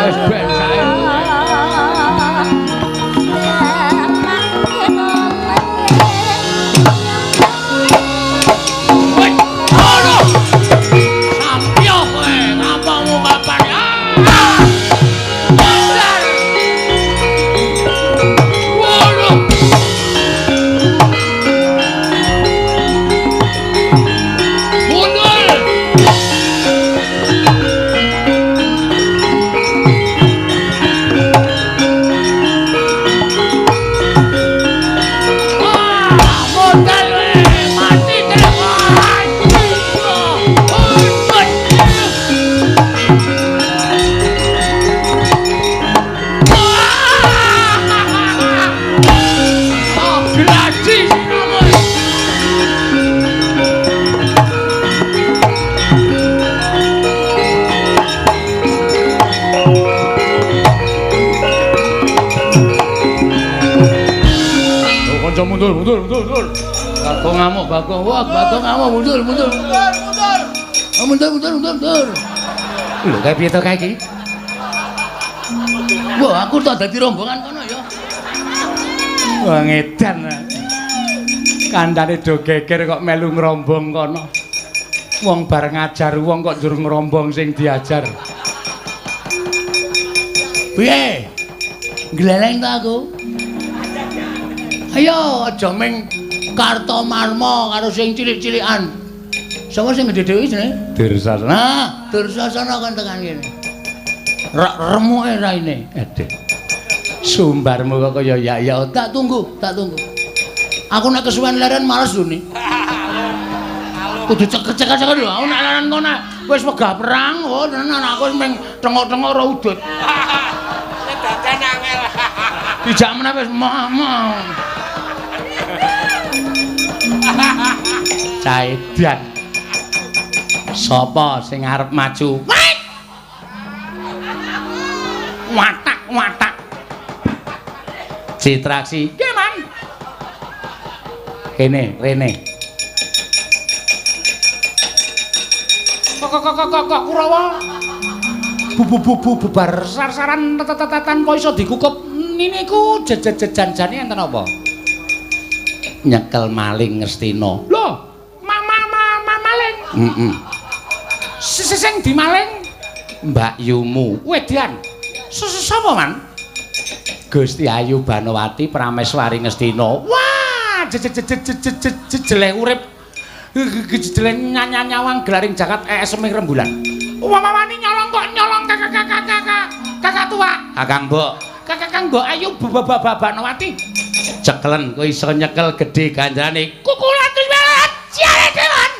Wis ben sae. Mundur, mundur, mundur, mundur. Bagong ngamuk, Bagong. Wah, Bagong ngamuk, mundur, mundur. Mundur, mundur. Mundur, mundur, mundur, mundur. Lho, kae piye to kae iki? Wah, aku tak dadi rombongan kono ya. Wah, ngedan. Kandhane do geger kok melu ngrombong kono. Wong bar ngajar wong kok njur ngrombong sing diajar. Piye? Gleleng ta aku? Ayo aja ming Karto Marmo karo sing cilik-cilikan. Sapa sing gedhe dhewe jenenge? Dursasana. Nah, Dursasana kon tekan kene. Rak remuke raine. Aduh. Sumbarmu kok kaya ya ya. Tak tunggu, tak tunggu. Aku nek kesuwen leren males lho ni. Kudu ceket-ceket lho. Aku nek leren kono wis wegah perang, oh tenan aku wis ming tengok-tengok ora udut. Dadan angel. Dijak meneh wis mau. Caedan. Sapa sing arep maju? Watak, watak. Citraksi. Nggih, Mang. Kene, rene. Kok Kurawa bu bubar sar-saran tetatan kok iso dikukup niku jejejanjane enten apa? Nyekel maling Ngastina. Lho, maling. Heeh. Sing dimaling Mbak Yumu. Wedan. Sapa, Man? Gusti Ayu Banowati Prameswari Ngastina. Wah, jeleh urip. Jeleh nyawang gelaring jagat esem ing rembulan. Wamawani nyolong kok nyolong kakak tua. Kakang Mbok. Kakang Mbok Ayu Banowati. Cekelen kowe iso nyekel gedhe ganjarane. Kukulan wis jare dewan.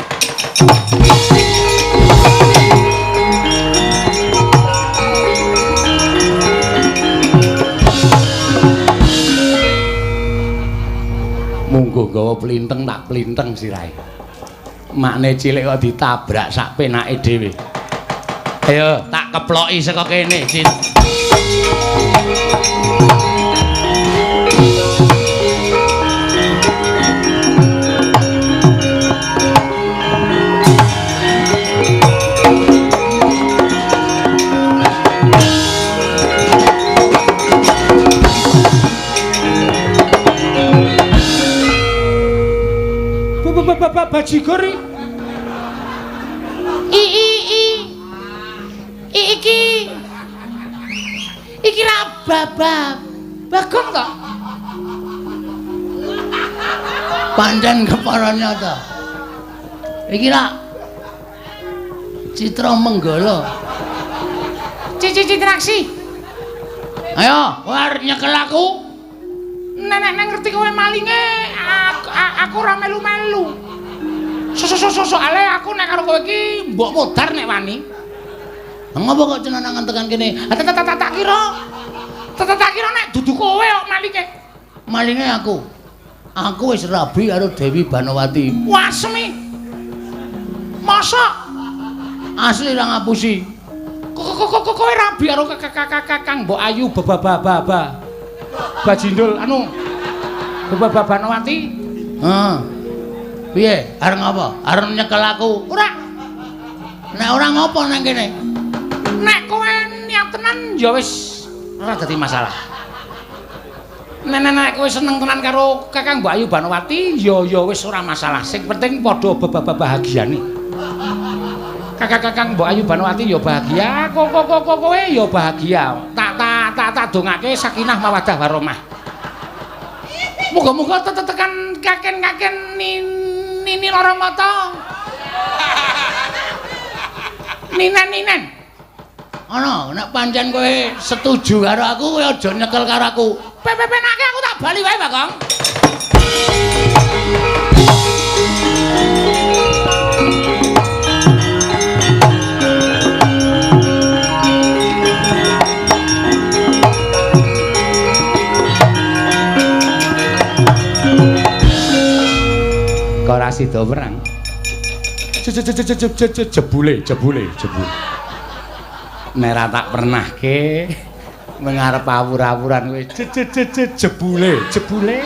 Munggo gawa plinteng tak plinteng sirahe. Makne cilik kok ditabrak sak penake dhewe. Ayo tak keploki saka kene, Cit. Bajigur iki iki ra babab Bagong to pancen kepara nyata iki ra Citra Menggala Cici Citraksi ayo kowe arep nyekel aku nek ngerti kowe malinge aku ora melu-melu. Soale aku nek karo kowe iki mbok modar nek wani. Ngopo kok cenanangan tekan kene? Tak kira. Tak kira nek dudu kowe kok malinge. Malinge aku. Aku wis rabi karo Dewi Banowati. Wasemi. Mosok asli ra ngapusi. Kok kowe rabi karo Kakang Mbok Ayu bababa. Bajindul anu Bababa Banowati. Heeh. Piye? Arep ngapa? Arep nyekel aku? Ora. Nek ora ngopo nang kene? Nek kowe niat tenan ya wis ora dadi masalah. Nek kowe seneng tenan karo Kakang Mbok Ayu Banowati ya ya wis ora masalah. Sing penting padha bahagiane. Kakang Mbok Ayu Banowati ya bahagia, kowe ya bahagia. Tak dongake sakinah mawaddah warahmah. Muga-muga tetekan kaken-kaken nini lara mata. Ninen-ninen. Ana, nek pancen kowe setuju karo aku, kowe aja nyekel karo aku. Pepenake aku tak bali wae, Bagong. Kok ora sida perang. Jebule, jebule, jebule. Nek ra tak pernahke mengarep awur-awuran kowe jebule, jebule.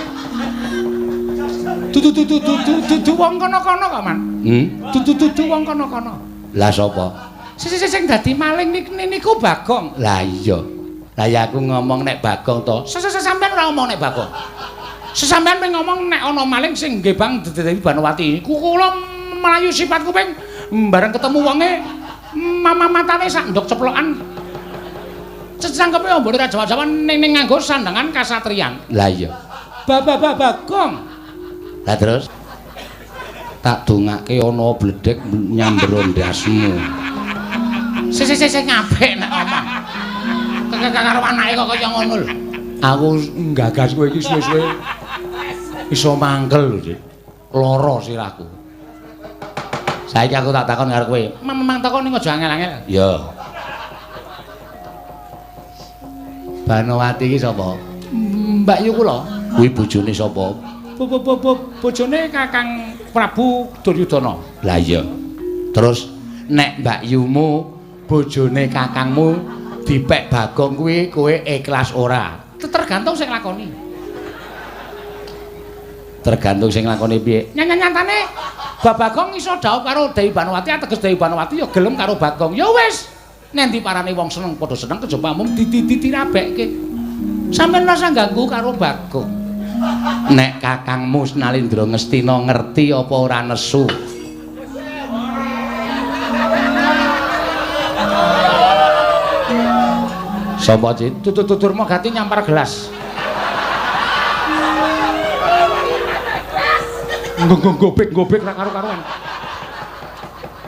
Dudu wong kono-kono kok, Man. Dudu wong kono-kono. Lah sapa? Sing dadi maling niku Bagong. Lah iya. Lah ya aku ngomong nek Bagong to. Sampeyan ora ngomong nek Bagong. Sesampeyan ping ngomong nek ana maling sing nggih Bang Dewi Banowati. Kula mlayu sifat kuping bareng ketemu wonge mama matane sak ndok ceplokan. Cecangkepe ombone ra jawa-jawa ning nganggo sandangan kasatriyan. Lah iya. Bagong. Lah terus tak dongake ana bledhek nyamber ndasmu. Sing apik nek omong. Karo anake kok kaya ngono lho. Aku nggagas kowe iki suwe-suwe iso mangkel lho, Dik. Lara sirahku. Saiki aku tak takon karo kowe. Memang takon ning aja angel-angel. Ya. Banowati iki sapa? Mbak Yu kula. Kuwi bojone sapa? Bojone Kakang Prabu Duryudana. Lah iya. Terus nek Mbak Yumu bojone kakangmu dipek Bagong kuwi kowe ikhlas ora? Tergantung sing lakoni. Tergantung sing nglakoni piye. Nyatane Bagong iso dhaup karo Dewi Banowati, ateges Dewi Banowati ya gelem karo Bagong. Ya wis, nendi parane wong seneng padha seneng kejaba mung ditirabeke. Sampeyan rasa ganggu karo Bagong. Nek kakangmu Nalindra Ngastina ngerti apa ora nesu? Sapa Cit? Tutur Durmagati nyampar gelas. Nggo-nggo gobek-gobek ra karo-karuan.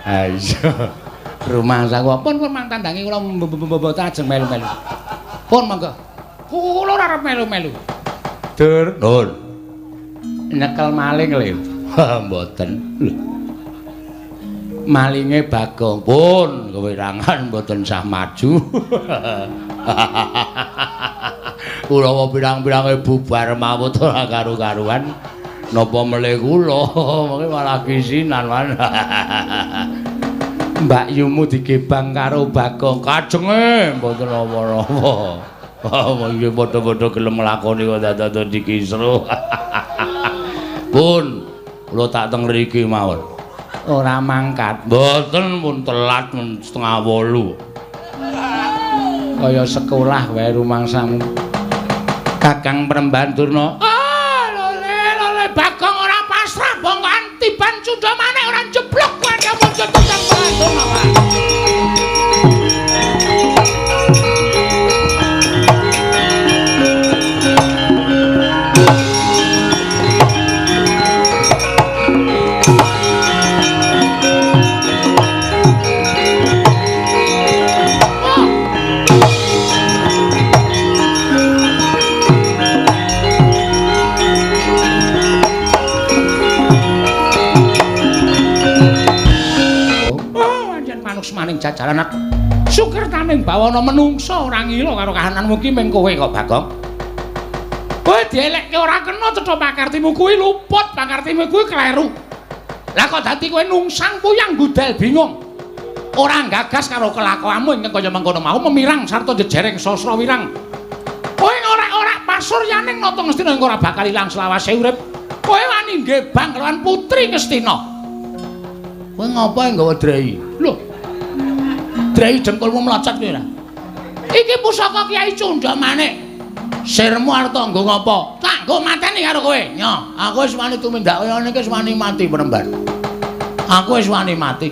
Ha iya. Rumangsaku pun pun mang tandangi kula mboten ajeng melu-melu. Pun monggo. Kula ora arep melu-melu. Dur, nun. Nyekel maling lho. Mboten. Lho. Malinge Bagong pun kewirangan mboten sah maju. Kula pirang-pirange bubar mawut ora karu-karuan. Napa melih kula mengke malah kisinan man. Mbak Yumu digebang karo Bagong kajenge mboten napa-napa. Mengke padha-padha gelem nglakoni kok dadak dikisruh. Pun kula tak teng mriki mawon. Ora mangkat. Mboten pun telat 7:30. Kaya sekolah wae rumangsamu. Kakang Premban Durna. Ah, lole lole Bagong ora pasrah bongkoan tiban cundha maneh ora jeblok kuwi apa Kakang Premban Durna. Maning jajaranan sukertaning bawana menungsa ora ngila karo kahananmu ki ming kowe kok Bagong. Kowe dielekke ora kena cetha pakartimu kuwi luput, pakartimu kuwi kleru. Lah kok dadi kowe nungsang puyang gudel bingung. Ora gagas karo kelakuanmu ingkang kaya mengkono mau memirang sarta jejereng sasra wirang. Kowe ora-ora pasuryaning Nata Ngastina ing ora bakal ilang selawase urip. Kowe wani ngebang kelawan Putri Ngastina. Kowe ngapa nggawa drei? Lho. Drei dengkulmu mlocot kowe ora? Iki pusaka Kyai Cundha Manik. Sirmu arep tak nggo ngapa? Tak nggo mateni karo kowe. Nyo, aku wis wani tumindak kaya ngene iki wis wani mati Premban. Aku wis wani mati.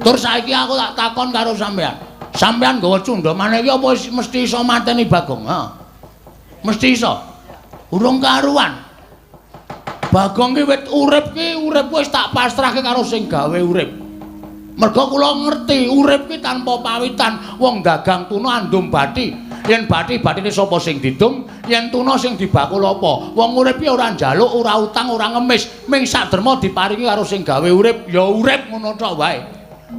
Tur saiki aku tak takon karo sampean. Sampean nggawa Cundha Manik iki apa mesti iso mateni Bagong? Ha. Mesti iso. Urung karuan. Bagong ki wit urip ki urip wis tak pasrahke karo sing gawe urip. Mergo kula ngerti urip ki tanpa pawitan, wong dagang tuna andum bathi. Yen bathi-bathine sapa sing didum, yen tuna sing dibakul apa? Wong urip ki ora njaluk, ora utang, ora ngemis, ming saderma diparingi karo sing gawe urip, ya urip ngono tok wae.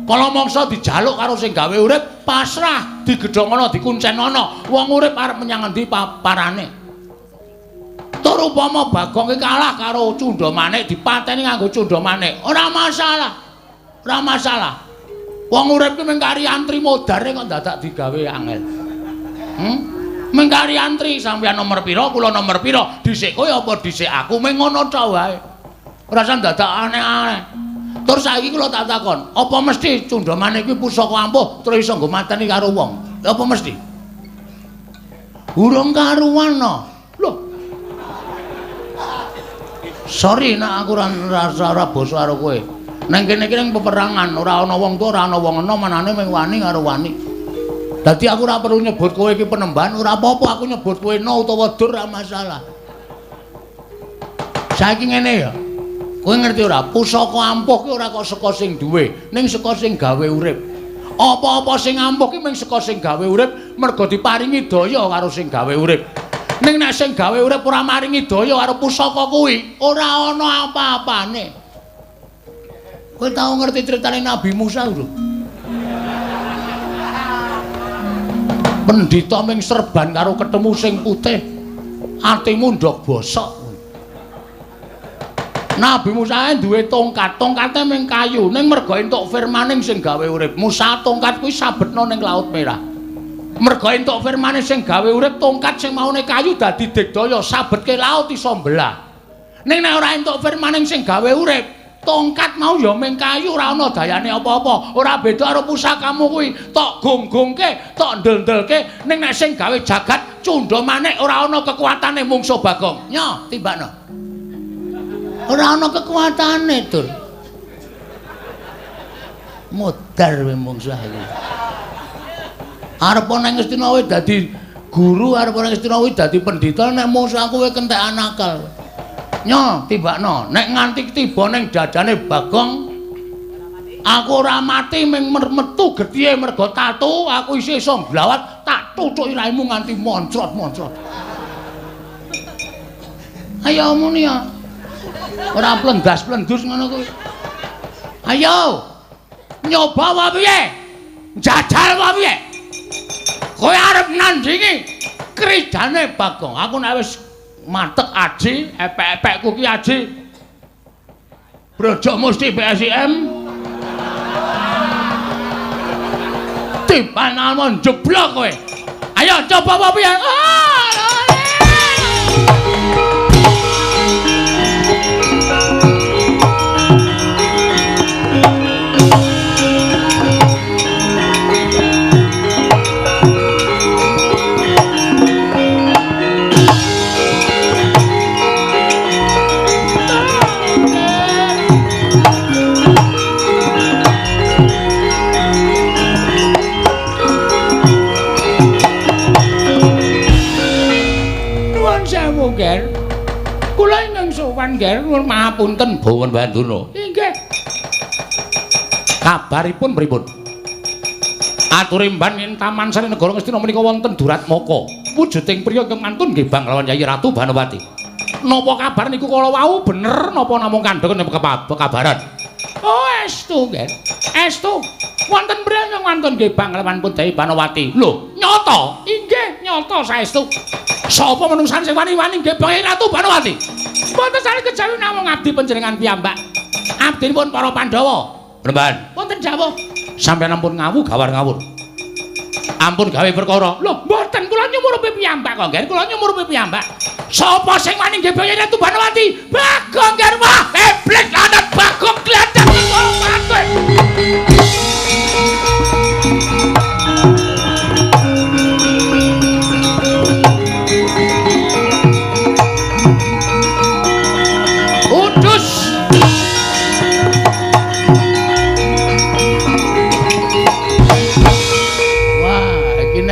Kala mangsa dijaluk karo sing gawe urip, pasrah, digedhongono, dikuncenono. Wong urip arep menyang endi parane? Tur upama Bagong ki kalah karo Cundha Manik, dipateni nganggo Cundha Manik, ora masalah. Ora masalah. Wong urip ki mung kari antri modare kok dadak digawe angel. Mung kari antri sampeyan nomor pira, kula nomor pira, dhisik kowe apa dhisik aku, mung ngono tok wae. Ora usah dadak aneh-aneh. Terus saiki kula tak takon, apa mesti Cundha Manik kuwi pusaka ampuh terus iso nggo mateni karo wong? Apa mesti? Urung karuan no. Lho. Sorry nek aku ora basa karo kowe. Nang kene iki ning peperangan ora ana wong tuwa, ora ana wong enom, anane mung wani karo wani. Dadi aku ora perlu nyebut kowe iki penemban, ora apa-apa aku nyebut kowe no utawa dur ora masalah. Saiki ngene ya. Kowe ngerti ora? Pusaka ampuh ki ora kok saka sing duwe, ning saka sing gawe urip. Apa-apa sing ampuh ki mung saka sing gawe urip, mergo diparingi daya karo sing gawe urip. Ning nek sing gawe urip ora maringi daya karo pusaka kuwi, ora ana apa-apane. Kowe tau ngerti critane Nabi Musa lho? Pendhita ming serban karo ketemu sing putih, atimu ndok bosok. Nabi Musa duwe tongkat, tongkate ming kayu, ning merga entuk firmaning sing gawe urip. Musa tongkat kuwi sabetna ning Laut Merah. Merga entuk firmane sing gawe urip, tongkat sing maune kayu dadi digdaya, sabetke laut iso mbelah. Ning nek ora entuk firmaning sing gawe urip, tongkat mau ya ming kayu ora ana dayane apa-apa. Ora beda karo pusakamu kuwi, tok gonggongke, tok ndel-ndelke, ning nek sing gawe jagat cundha manik ora ana kekuatane mungsuh Bagong. Nyo, tibakno. Ora ana kekuatane, Dur. Modar kowe mungsuh iki. Arep nang Ngastina kowe dadi guru, arep nang Ngastina kowe dadi pendhita, nek mungsuh aku kowe kentekan akal. Nyo, tibakno. Nek nganti tiba ning dadane Bagong, aku ora mati ming metu getihe mergo tatu, aku isih iso nglawat, tak tutuki raimu nganti moncrot-moncrot. Ayo muni ya. Ora plendas-plendus ngono kuwi. Ayo. Nyoba wae piye? Njajal wae piye? Kowe arep nandingi kridane Bagong. Aku nek wis matek aji, epek-epekku ki aji. Brojok mesti PSIM. Tiban almon jeblok kowe. Ayo coba apa piye? Kula ingkang sowan, Ger, nuwun mahapunten Bawan Banduna. Inggih. Kabaripun pripun? Aturimban ing Taman Sari Negara Ngastina menika wonten Duratmaka. Wujuding priya ingkang mantun nggih banglawan Yayi Ratu Banowati. Napa kabar niku kala wau bener napa namung kandheken kabaran? Oh, estu, Ger. Estu. Wonten priya ingkang mantun nggih banglawan pun Dewi Banowati. Lho, nyata? Inggih, nyata saestu. Sapa menungsan sing wani-wani nggih Bang Ratu Banowati? Mboten sane kejawi namung abdi panjenengan piyambak. Abdinipun para Pandhawa. Remban. Wonten jawah. Sampeyan ampun ngawu gawar ngawur. Ampun gawe perkara. Lho, mboten kula nyumurupi piyambak kok, Ngger. Kula nyumurupi piyambak. Sapa sing wani nggih Bang Ratu Banowati? Bagong Ngger. Wah, iblis lanat Bagong gladhak mati.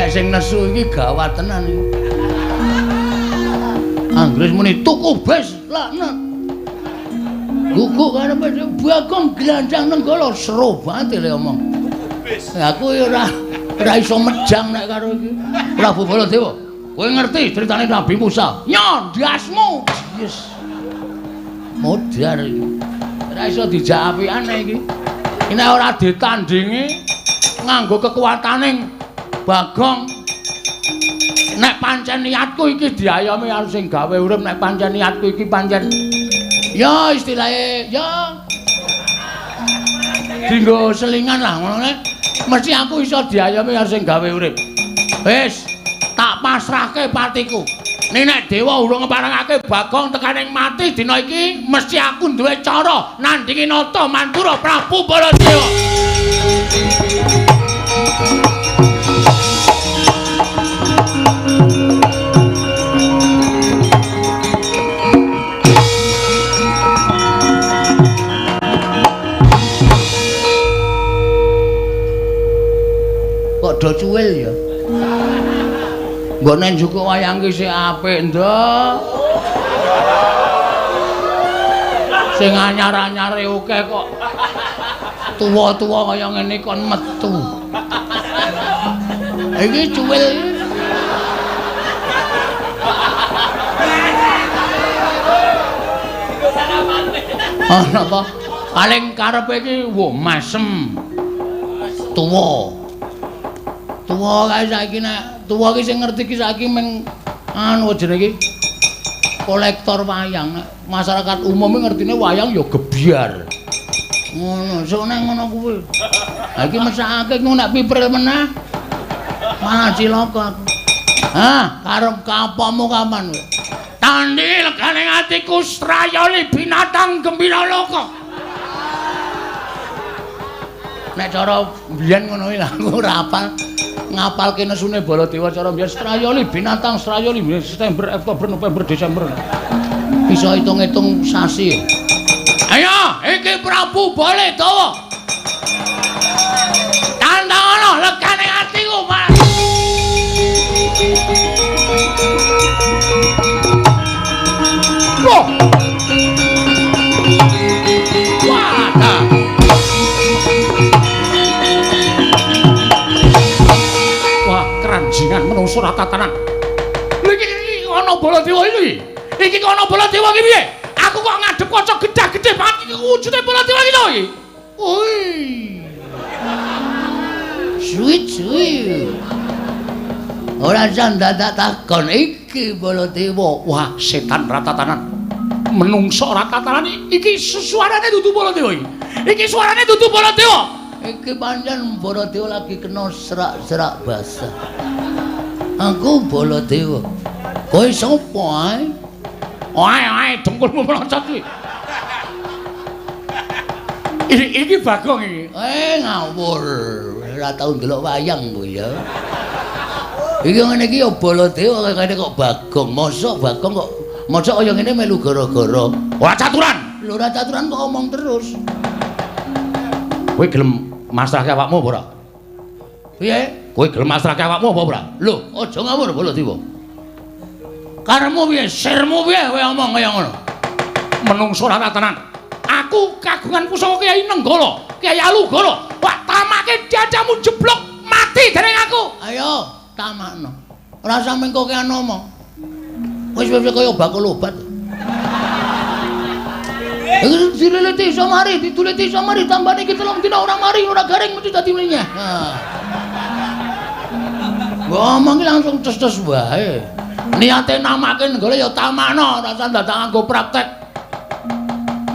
Sing nesu iki gawat tenan iki. Anggris muni tuku bes laknat. Guguk karepe Bagong glandang nenggala seru banget le omong. Aku ya ora iso mejang nek karo iki. Prabu Baladewa, kowe ngerti critane Nabi Musa? Nyo, ndasmu. Yes. Modar iki. Ora iso dijak apikane iki. Nek ora ditandingi nganggo kekuatane Bagong, nek pancen niatku iki diayomi karo sing gawe urip, nek pancen niatku iki pancen ya istilahé ya dinggo selingan lah ngono nek mesti aku iso diayomi karo sing gawe urip. Wis, tak pasrahke patiku. Ning nek dewa urung ngeparengake Bagong tekaning mati dina iki, mesti aku duwe cara nandingi Nata Mandura Prabu Baladewa. Kok do cuwil ya? Nggone njukuk wayang ki sik apik, Nduk. Sing anyar-anyare akeh kok tuwa-tuwa kaya ngene kon metu. Iki cuwil. Ana apa? Paling karepe iki wo masem. Tuwa. Tuwa kae saiki nek tuwa ki sing ngerti ki saiki meng anu jenenge iki kolektor wayang. Nek masyarakat umum ngertine wayang ya gebyar. Ngono, sok nek ngono kuwi. Ha iki mesakake ku nek pipril meneh malah cilaka aku. Hah, karep kapomu kapan kowe? Tandhi legane atiku strayoli binatang gembira loka. Nek cara mbiyen ngono kuwi lah aku ora hafal. Ngapalke nesune Baladewa cara mbiyen strayoli binatang strayoli September, Oktober, November, Desember. Bisa hitung-hitung sasi. Ayo, iki Prabu Baladewa. Tandang legane atiku, Mas. Loh. Wadah. Wah, keranjingan menungso ora tatanan. Lha iki ana Baladewa iki. Iki kok ana Baladewa iki piye? Aku kok ngadep kaca gedhe-gedhe banget iki wujude Baladewa iki to iki. Oi. Sweet sweet. Ora jan dadak takon iki Baladewa. Wah, setan ratatanan. Menungso ratatanan iki suarane dudu Baladewa iki. Iki suarane dudu Baladewa. Iki pancen Baladewa lagi kena serak-serak basah. Aku Baladewa. Kowe sapa ae? Ae ae dengkulmu melocot kuwi. Iki Bagong iki. Ngawur. Ora tau ndelok wayang kowe ya. Iki ngene iki ya Baladewa kene kok Bagong. Mosok Bagong kok mosok kaya ngene melu gara-gara. Ora caturan. Lho ora caturan kok omong terus. Kowe gelem masrahke awakmu apa ora? Piye? Kowe gelem masrahke awakmu apa ora? Lho, aja ngawur Baladewa. Karepmu piye? Sirmu piye kowe omong kaya ngono? Menungso ora tenan. Aku kagungan pusaka Kyai Nenggala, Kyai Alugoro. Wah, tamake dadamu jeblok mati dening aku. Ayo, tamakno. Ora usah mengko kean omong. Wis wis kaya bakul obat. Iki dileleti iso mari, dituliti iso mari, tambane iki 3 dina ora mari, ora garing mesti dadi mlinyah. Nah. Mbok omong iki langsung ces-ces wae. Niate namake Nenggala ya tamakno, ora usah dadak nganggo praktek.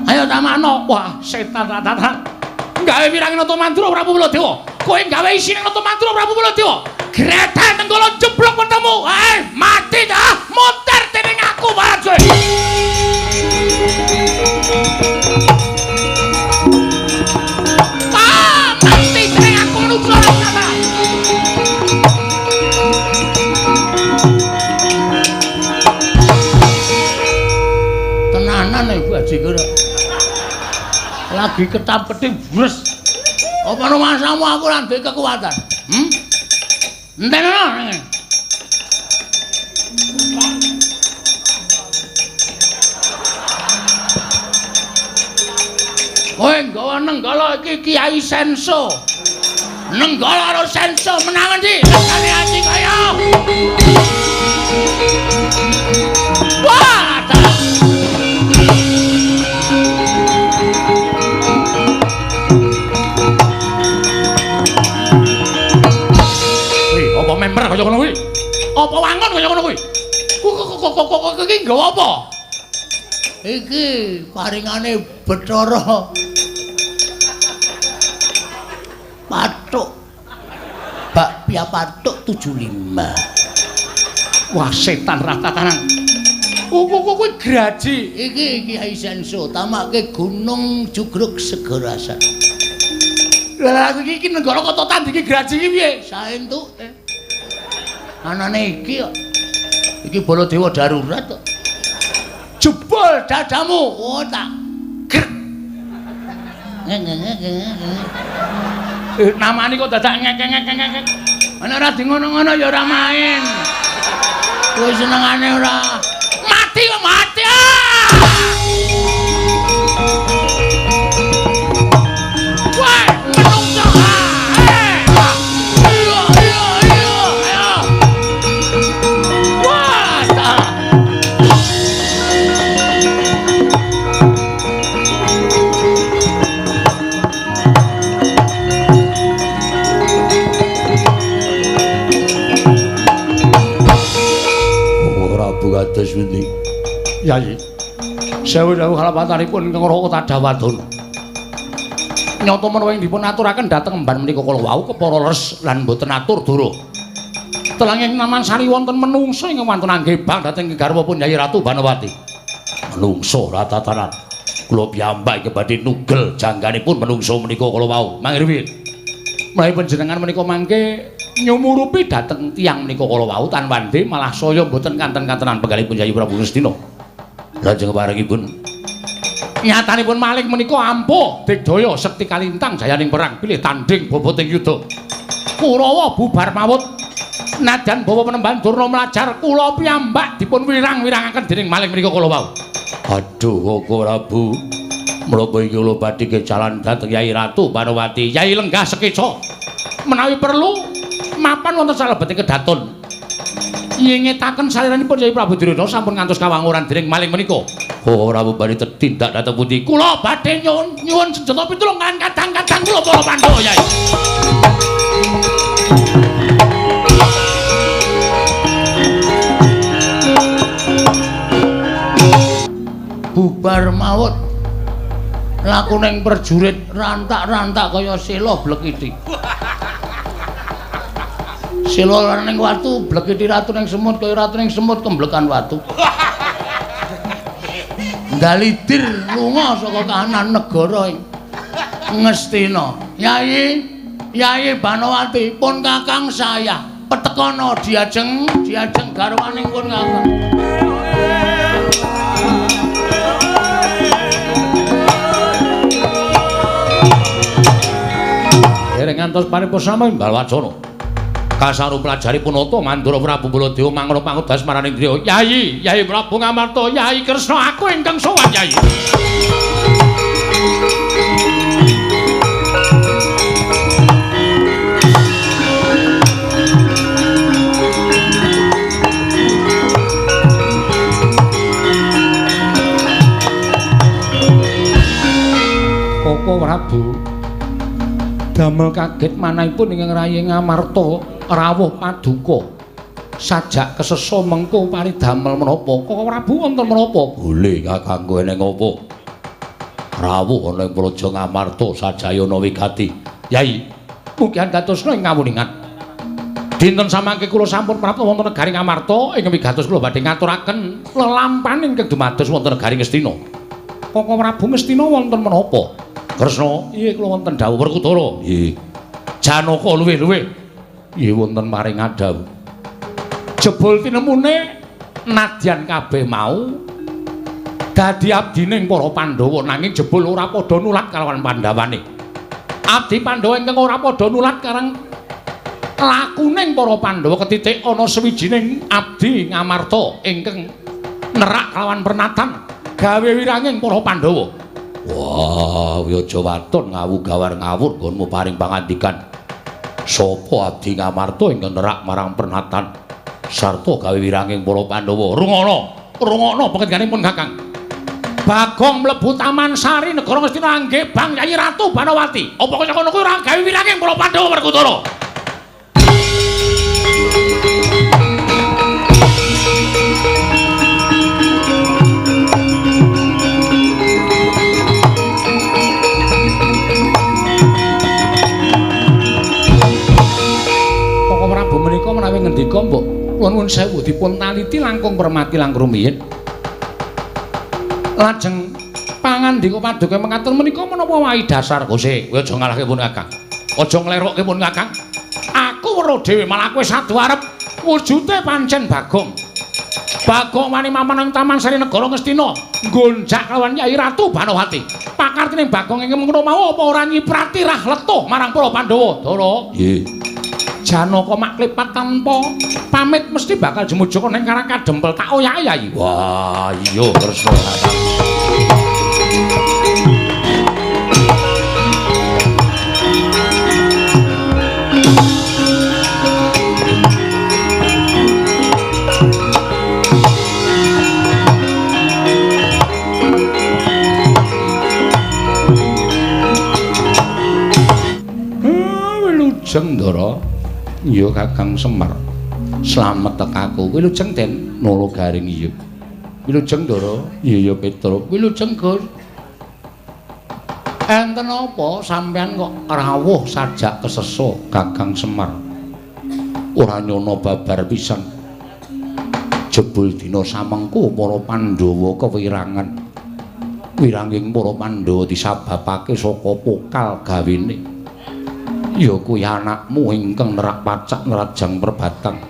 Ayo tamakno. Wah, setan ratatan. Gawe wirangin Nata Mandura Prabu Baladewa. Kowe gawe isine Nata Mandura Prabu Baladewa. Grethe Nenggala jeblok wetemu. Mati dah, muter dening aku Baladewa. Ah, mati dening aku menungso ratatan. Tenanan ibu Haji kira. Lagi ketap-ketip bres. Apa rumasamu aku ora duwe kekuatan? Entenono. Kowe nggawa Nenggala iki Kyai Senso. Nenggala karo Senso menang endi? Legane ati kaya. Wah, apa member kaya ngono kuwi? Apa wangun kaya ngono kuwi? Kok iki nggawa apa? Iki paringane Bathara Pathuk. Bakpia Pathuk 75. Wah, setan ratatanan. Kok kuwi graji. Iki Kyai Senso tamake Gunung Jugruk Segarasan. Lah iki iki Nenggala kota tandingi graji iki piye? Saentuke. Anane iki kok. Iki Baladewa darurat kok. Jebol dadamu. Oh tak. Grek. Namane kok dadak ngek-ngek-ngek. Ana ora di ngono-ngono ya ora main. Kowe senengane ora. Mati kok mati. Ah! Wah, menungso. Iya, iya, iya, ayo. Wah, tak. Prabu kados pundi? Yayi. Sewu dawuh kalapatanipun ingkang Raka Tadawadana. Nyata menawa ing dipun aturaken dhateng emban menika kala wau kepara leres lan boten atur dara. Telanging Taman Sari wonten menungso ingkang wantun anggebang dhateng garwapun Yai Ratu Banowati. Menungso ratatanan. Kula piyambak iki badhe nugel jangganipun menungso menika kala wau. Mangirwin. Menawi panjenengan menika mangke nyumurupi dhateng tiyang menika kala wau tan wande malah saya mboten kanten-kantenan penggalipun Yai Prabu Ngastina. Lajeng parengipun nyatanipun maling menika ampuh digdaya sekti kalintang jayaning perang pilih tanding boboting yuda. Kurawa bubar mawut. Nadyan bawa penemban Durna mlajar kula piyambak dipun wirang-wirangaken dening maling menika kala wau. Aduh Koko Prabu, menapa iki kula badhe kejalan dhateng Yai Ratu Banowati. Yai lenggah sekeca. Menawi perlu mapan wonten salebeting kedaton. Nyingetaken saliranipun Yai Prabu Duryudana sampun ngantos kawanguran dening maling menika. Koko Prabu badhe tetindak dhateng pundi? Kula badhe nyuwun senjata pitulung kan kadang-kadang kula para Pandhawa Yai. Bubar mawut laku ning perjurit rantak-rantak kaya sela blekiti. Sela ning watu blekiti ratu ning semut kaya ratu ning semut kemblekan watu. Ndalidir lunga saka kahanan negara ing Ngastina. Yai, Yai Banowati pun kakang saya petekono diajeng diajeng garwaning pun kakang. Dereng ngantos paripurna imbal wacana. Kasaru pelajaripun nata Mandura Prabu Baladewa mangrana pangudas maraning griya. Yai, Yai Prabu Ngamarta, Yai Kresna aku ingkang sowan Yai. Koko Prabu damel kaget manahipun ingkang rayi Ngamarta rawuh paduka sajak kesesa mengko paridamel menapa. Koko Prabu wonten menapa? Boleh kakangku eneng apa? Rawuh ana ing Praja Ngamarta sajayana wigati. Yai, mugihan datosna ing kawuningan. Dinten samangke kula sampun prapta wonten negari Ngamarta ing wigatos kula badhe ngaturaken lelampahan ingkang dumados wonten negari Ngastina. Koko Prabu Ngastina wonten menapa? Kresna, iya kula wonten dawuh Werkudara. Nggih. Janaka luwih-luwih. Nggih wonten maring adhawuh. Jebul tinemune nadyan kabeh mau dadi abdining para Pandhawa nanging jebul ora padha nulat kalawan Pandhawane. Abdi Pandhawa ingkang ora padha nulat karang lakuning para Pandhawa ketitik ana sawijining abdi Ngamarta ingkang nerak kalawan pernatan gawe wiranging para Pandhawa. Wah, aja waton ngawu gawar ngawur nggonmu paring pangandikan. Sapa abdi Ngamarta ingkang nerak marang pernatan sarta gawe wiranging para Pandhawa? Rungono, rungono pangendikaipun Kakang. Bagong mlebu Taman Sari negara Ngastina angge bang Yai Ratu Banowati. Apa kaya ngono kuwi ora gawe wiranging para Pandhawa Werkudara? Menika menawi ngendika mbok kula nuwun sewu dipun taliti langkung permati langkung rumiyin. Lajeng pangandika paduka mekaten menika menapa wae dasar Gusti? Kowe aja ngalahke pun Kakang. Aja nglerokke pun Kakang. Aku weruh dhewe malah kowe sadu arep wujude pancen Bagong. Bagong wani mapan ing Taman Sari Negara Ngastina nggonjak lawan Yai Ratu Banowati. Pakartine Bagong ing mengkono mau apa ora nyiprati rah letuh marang para Pandhawa? Dara. Nggih. Janaka maklipat tanpa pamit mesti bakal jemujaka ning Karang Kadempel tak oyake Yai. Wah, iya Kresna. Wilujeng Ndara. Iya Kakang Semar. Slamet tekaku. Wilujeng Den Nala Garing iya. Wilujeng Ndara. Iya ya Petruk. Wilujeng Gus. Enten apa sampean kok rawuh sajak kesesa Kakang Semar? Ora nyono babar pisan. Jebul dina samengko para Pandhawa kewirangan. Wiranging para Pandhawa disababake saka pokal gawene. Ya kuwi anakmu ingkang nerak pacak nerajang perbatang.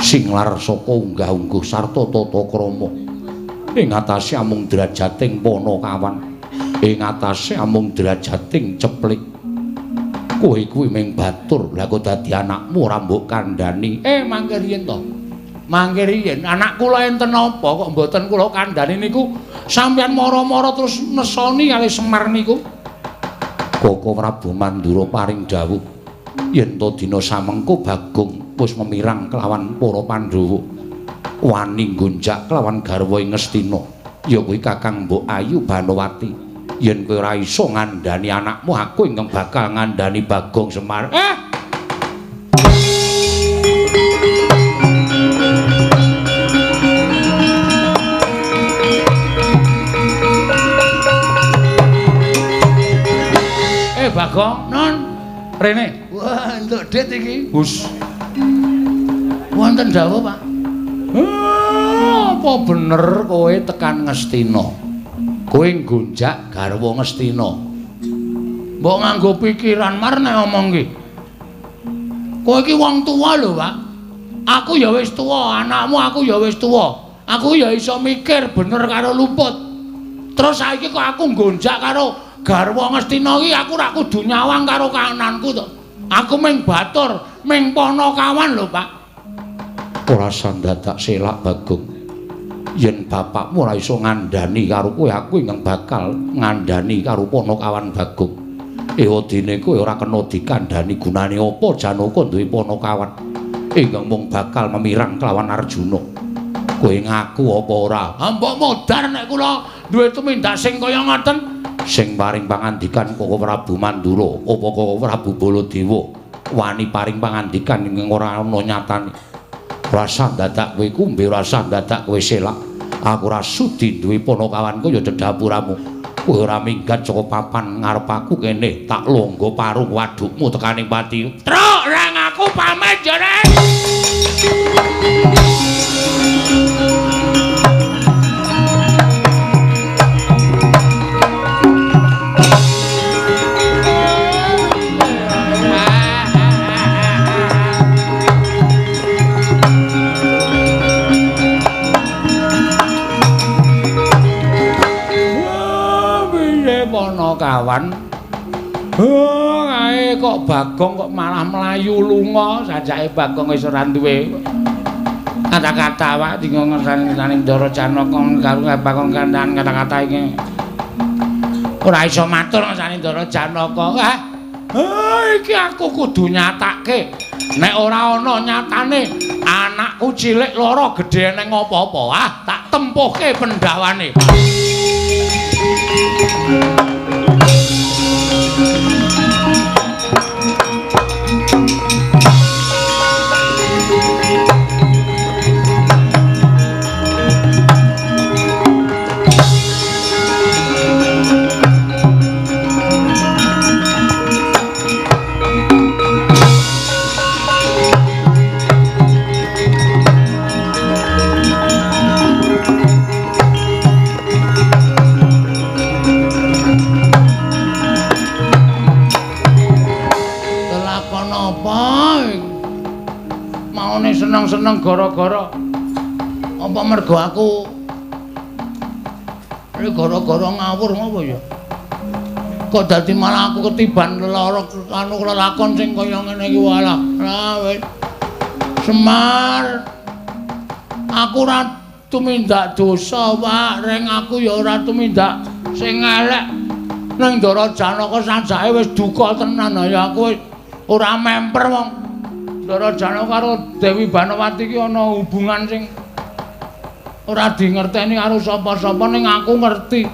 Singlar saka unggah-ungguh sarta tata krama. Ing atase amung drajating Panakawan. Ing atase amung drajating ceplik. Kowe kuwi ming batur, lha kok dadi anakmu ora mbok kandhani. Mangke riyen to. Mangke riyen anak kula enten apa kok mboten kula kandhani niku sampeyan mara-mara terus nesoni kali Semar niku. Koko Prabu Mandura paring dawuh yen to dina samengko Bagong wis memirang kelawan para Pandhawa. Wani nggonjak kelawan garwa ing Ngastina. Ya kuwi Kakang Mbok Ayu Banowati. Yen kowe ora iso ngandhani anakmu, aku ingkang bakal ngandhani Bagong Semar. Bagong, non rene. Wah, entuk dit iki. Hus. Wonten dawuh, Pak. Apa bener kowe tekan Ngastina? Kowe nggonjak garwa Ngastina. Mbok nganggo pikiran mar nek omong ki. Kowe iki wong tuwa lho, Pak. Aku ya wis tuwa, anakmu aku ya wis tuwa. Aku ya iso mikir bener karo luput. Terus saiki kok aku nggonjak karo garwa Ngastina iki aku ora kudu nyawang karo kananku to. Aku ming batur, ming Panakawan lho, Pak. Ora sandadak selak Bagong. Yen bapakmu ora iso ngandhani karo kowe, aku ingkang bakal ngandhani karo Panakawan Bagong. Ewadene kowe ora kena dikandhani gunane apa Janaka duwe Panakawan ingkang mung bakal memirang kelawan Arjuna. Kowe ngaku apa ora? Ha mbok modar nek kula duwe tumindak sing kaya ngoten. Sing paring pangandikan Koko Prabu Mandura apa Koko Prabu Baladewa wani paring pangandikan ingkang ora ana nyatane. Rasa dadak kowe kumbe, rasa dadak kowe selak. Aku ora sudi duwe Panakawanku ya dedapuramu. Kowe ora minggat saka papan ngarep aku kene, tak longgo parung wadukmu tekaning pati. Truk rang aku pamit ya, Rek. Kawan. Kae kok Bagong kok malah mlayu lunga, sajake Bagong wis ora duwe kata-kata awak dinggo ngersani Ndara Janaka karo Bagong kandhan kata-kata iki. Ora iso matur ngersani Ndara Janaka. Iki aku kudu nyatake. Nek ora ana nyatane anakku cilik lara gedhe neng apa-apa, tak tempuhke pendawane. Seneng-seneng gara-gara apa mergo aku iki gara-gara ngawur ngopo ya kok dadi malah aku ketiban lara anu lelakon sing kaya ngene iki walah wis Semar aku ora tumindak dosa Pak reng aku ya ora tumindak sing elek ning Ndara Janaka sajake wis duka tenan ya aku ora memper wong Ndara Janaka karo Dewi Banowati iki ana hubungan sing ora dingerteni karo sapa-sapa ning aku ngerti.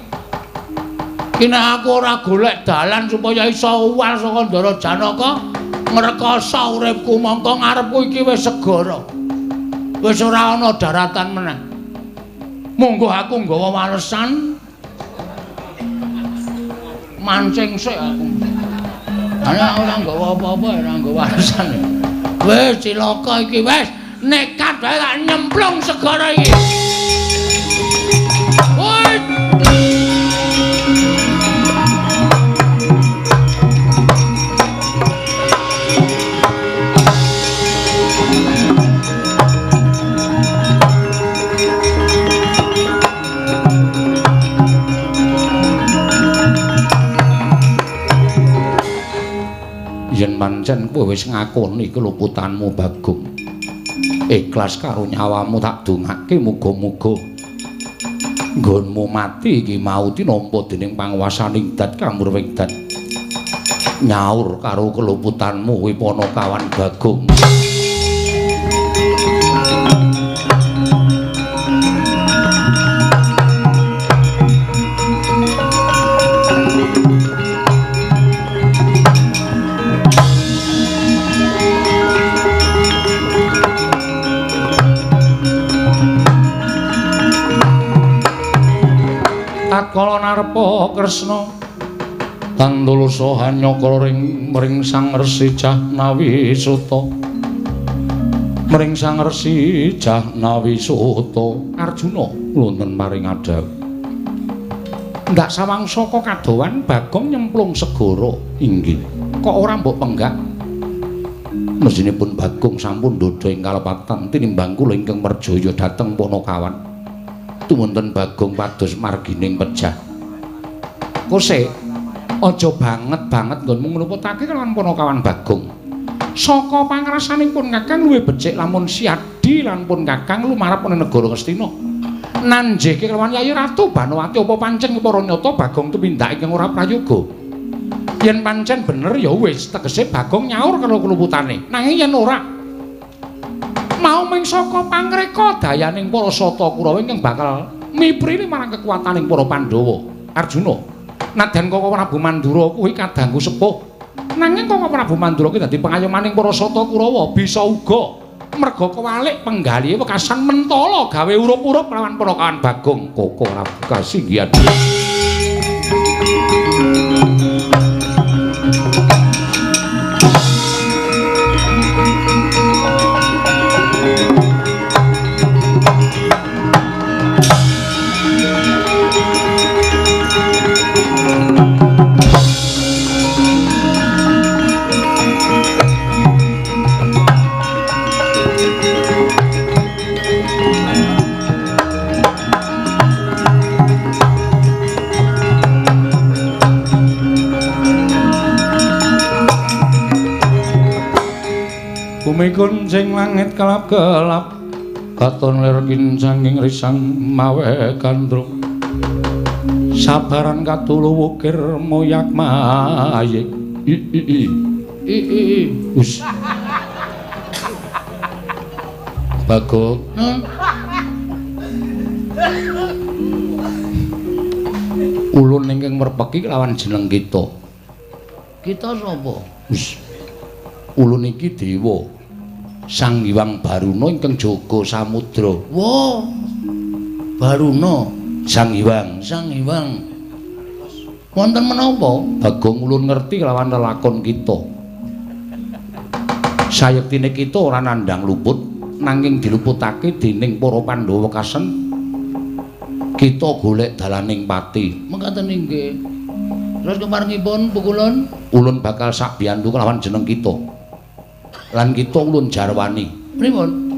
Ki nek aku ora golek dalan supaya iso uwal saka Ndara Janaka ngrekoso uripku mongko ngarepku iki wis segara. Wis ora ana daratan meneh. Monggo aku nggawa walesan mancing sik aku. Ana ora nggawa apa-apa ora nggawa walesan. Wis cilaka iki wis nekat wae tak nyemplung segara iki. Woi. Yen pancen kowe wis ngakoni keluputanmu Bagong, ikhlas karo nyawamu tak dongake muga-muga nggonmu mati iki mau tinampa dening panguwasaning dat kamurwing dat. Nyaur karo keluputanmu kuwi Panakawan Bagong. Tatkala narpa Kresna tandulusa hanyakra ring mring Sang Resi Jahnawi Suta. Mring Sang Resi Jahnawi Suta Arjuna wonten maring adhawuh. Ndak sawang saka kadowan Bagong nyemplung segara. Inggih. Kok ora mbok penggak? Mesinipun Bagong sampun ndodha ing kalepatan tinimbang kula ingkang merjaya dhateng Panakawan. Tumunten Bagong pados margining pejah. Kose aja banget-banget nggonmu ngluputake kelawan Panakawan Bagong. Saka pangrasanipun Kakang luwih becik lamun siadi lan pun Kakang lumarep ana negara Ngastina. Nanjeke kelawan Yayi Ratu Banowati apa pancen para nyata Bagong tumindak ingkang ora prayoga. Yen pancen bener ya wis tegese Bagong nyaur karo kluputane. Nanging yen ora mau ming saka pangreka dayaning para Sata Kurawa ingkang bakal miprili marang kekuataning para Pandhawa. Arjuna, nadyan Koko Prabu Mandura kuwi kadangku sepuh. Nanging Koko Prabu Mandura kuwi dadi pengayomaning para Sata Kurawa bisa uga merga kewalik penggalihe wekasan mentala gawe urup-urup lawan Panakawan Bagong. Koko Prabu kasinggihan. Bumi kuncing langit kelap-kelap katon lir kincanging risang mawe gandrung sabaran katulu wukir moyak mayik i i i i i i us Bagong. Ulun ingkang merpeki lawan jeneng kita. Kita sapa? Us. Ulun iki dewa Sang Hyang Baruna ingkang jaga samudra. Wah. Baruna, Sang Hyang, Sang Hyang. Wonten menapa? Bagong ulun ngerti lawan lelakon kita. Sayektine kita ora nandhang luput, nanging diluputake dening para Pandhawa wekasen. Kita golek dalaning pati. Mekaten inggih. Terus keparengipun pukulun, ulun bakal sakbiyantu kelawan jeneng kita. Lan kita ulun jarwani. Pripun?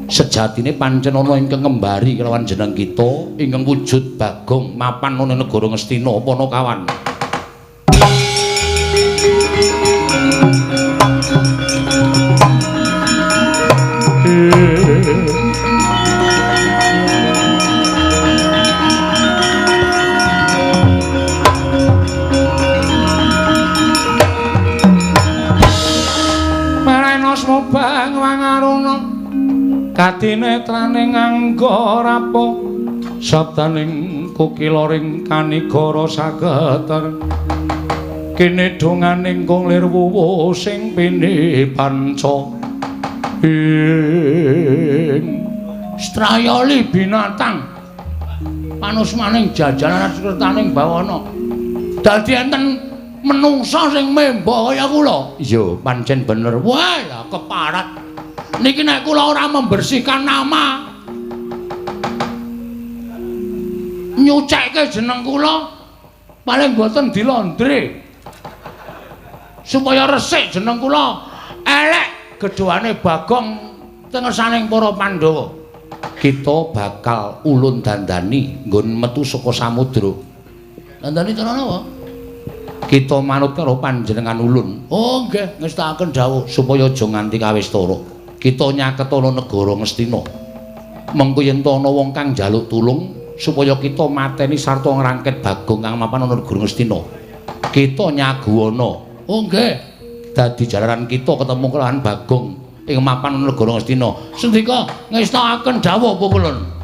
Sejatine pancen ana ingkang ngembari kelawan jeneng kita ingkang wujud Bagong mapan ana negara Ngastina Panakawan. Bang wangaruna kadinetraning angga rapa sabdaning kukilaring kanigara sageter kene donganing kung lir wuwu sing pini panca ing strayoli binatang panusmaning jajaran sertaning bawana dadi enten menungsa sing memba kaya kula. Iya, pancen bener. Wah, lah keparat. Niki nek kula ora membersihkan nama, nyucekke jeneng kula paling mboten dilondre. Supaya resik jeneng kula, elek gedhoane Bagong tengesaning para Pandhawa. Kita bakal ulun dandani nggon metu saka samudra. Dandani cara napa? Kita manut karo panjenengan ulun. Oh nggih, ngestakaken dawuh supaya aja nganti kawistara. Kita nyaketana negara Ngastina. Mengko yen ana wong kang njaluk tulung supaya kita mateni sarta ngrangket Bagong kang mapan ana negara Ngastina. Kita nyaguana. Oh nggih. Dadi jalaran kita ketemu kelawan Bagong ing mapan ana negara Ngastina. Sendika ngestakaken dawuh pukulun.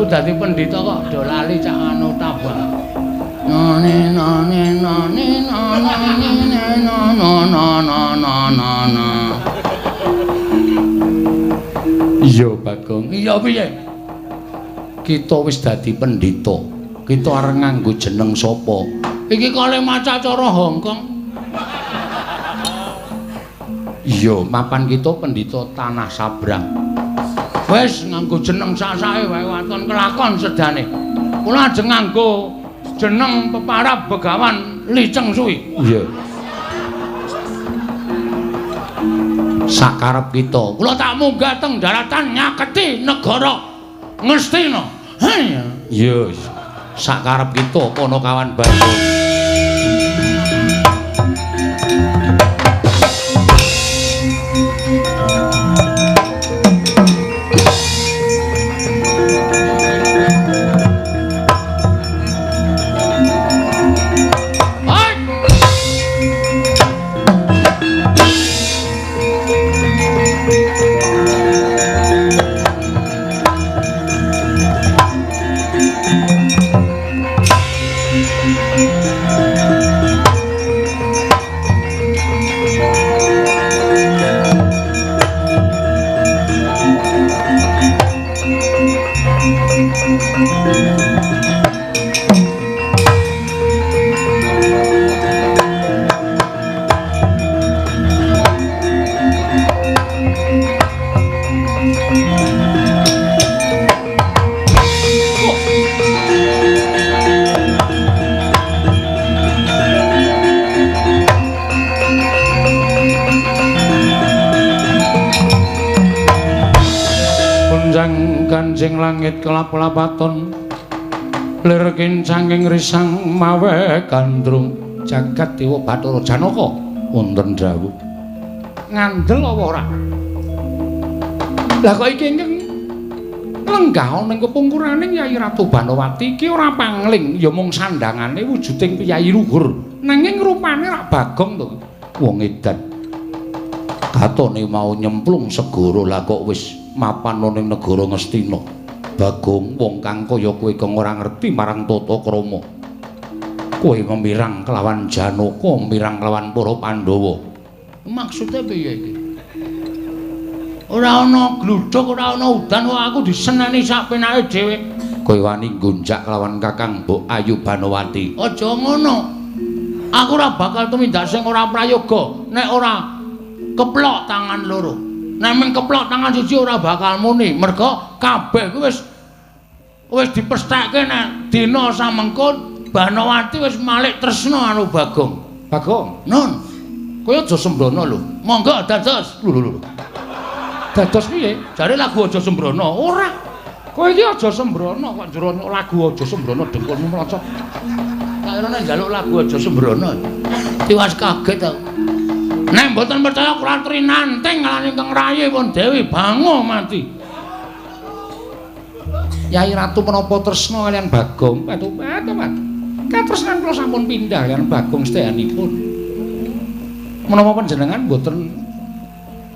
Dadi pendhita kok do lali cak anu tabang. Nane nane nane nane nane nane nane. Iya Bagong. Iya piye? Kita wis dadi pendhita. Kita arep nganggo jeneng sapa? Iki kale maca cara Hongkong. Iya, mapan kita pendhita tanah sabrang. Wis nganggo jeneng sak-sake wae waton kelakon sedane. Kula ajeng nganggo jeneng peparab Begawan Li Cheng Sui. Iya. Sakarep kita, kula tak munggah teng daratan nyaketi negara Ngastina. Iya. Sakarep kita Panakawan Bagong. Kanjeng langit kelap-lapaton lir kincanging risang mawe gandrung jagat dewa Bathara Janaka wonten dawuh. Ngandel apa ora? Lah kok iki ingkang lenggah ana ing kepungkuraning Yayi Ratu Banowati iki ora pangling, ya mung sandangane wujuding piyayi luhur. Nanging rupane rak Bagong to. Wong edan. Katone mau nyemplung segara lah kok wis mapan ana ing negara Ngastina. Bagong wong kang kaya kowe kang ora ngerti marang tata krama. Kowe memirang kelawan Janaka, mirang kelawan para Pandhawa. Maksude piye iki? Ora ana gludhuk, ora ana udan kok aku diseneni sak penake dhewe. Kowe wani nggonjak kelawan Kakang Mbok Ayu Banowati. Aja ngono. Aku ora bakal tumindak sing ora prayoga nek ora keplok tangan loro. Nek mung keplok tangan siji ora bakal muni, merga kabeh kuwi wis dipestheke nek dina samengko Banowati wis malik tresna karo Bagong. Bagong, nun. Kowe aja sembrono lho. Monggo dados. Lho lho lho. Dados piye? Jare lagu aja sembrono. Ora. Kowe iki aja sembrono kok njero lagu aja sembrono dengkulmu mlocot. Tak kira nek njaluk lagu aja sembrono. Tiwas kaget aku. Nek mboten percaya kula aturi nanting lan ingkang rayi pun Dewi Bangomati. Yai Ratu menapa tresna kaliyan Bagong? Patu patu. Katresnan kula sampun pindhah kaliyan Bagong sedayanipun. Menapa panjenengan mboten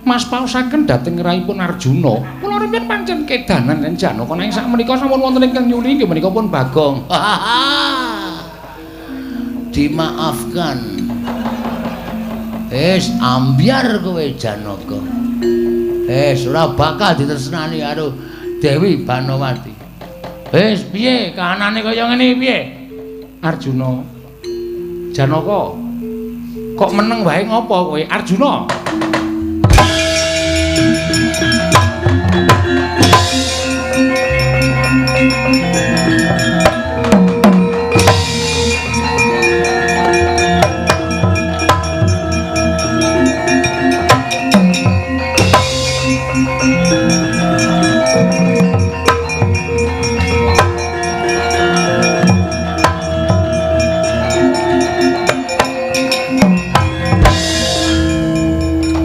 mas paosaken dhateng raipun Arjuna? Kula rumiyin pancen kedanan lan Janaka nanging sakmenika sampun wonten ingkang nyuli inggih menika pun Bagong. Dimaafkan. Wis ambyar kowe Janaka. Wis ora bakal ditresnani karo Dewi Banowati. Wis piye kahanane kaya ngene piye? Arjuna. Janaka. Kok meneng wae ngopo kowe Arjuna?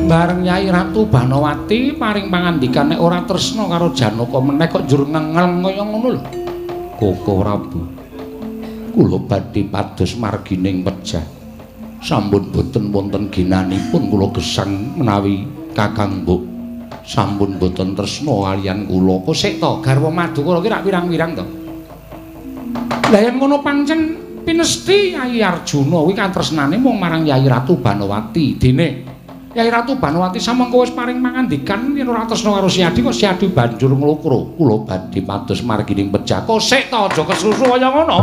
Bareng Yai Ratu Banowati paring pangandikan nek ora tresna karo Janaka meneh kok njur ngengel kaya ngono lho. Koko Prabu, kula badhe pados margining pejah. Sampun boten wonten ginanipun kula gesang menawi Kakang Mbok sampun boten tresna kaliyan kula. Kok sik to garwa Madukara ki rak wirang-wirang to. Lah yen ngono pancen pinesti Yai Arjuna kuwi katresnane mung marang Yai Ratu Banowati. Dene Yai Ratu Banowati samangka wis paring pangandikan yen ora tresna karo Siadi kok Siadi banjur nglokro. Kula badhe pados margining pejah. Kok sik to aja kesusu kaya ngono.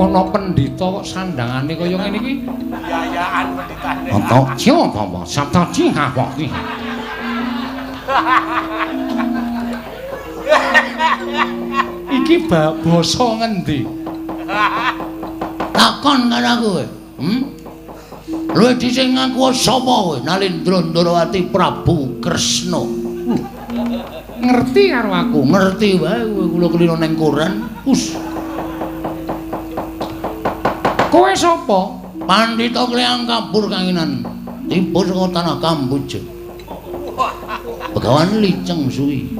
Ana pendhita kok sandangane kaya ngene iki. Yayaan pendhitane. Ana ciyo apa sabta ci apa iki. Iki basa ngendi? Takon karo aku kowe. Luwih dhisik ngaku sapa kowe? Nalindra Ndrawati Prabu Kresna. Ngerti karo aku? Ngerti wae kowe kula kelino ning koran. Us. Kowe sapa? Pandhita Kleyang Kabur Kanginan. Tiba saka tanah Kamboja. Begawan Liceng Suwi.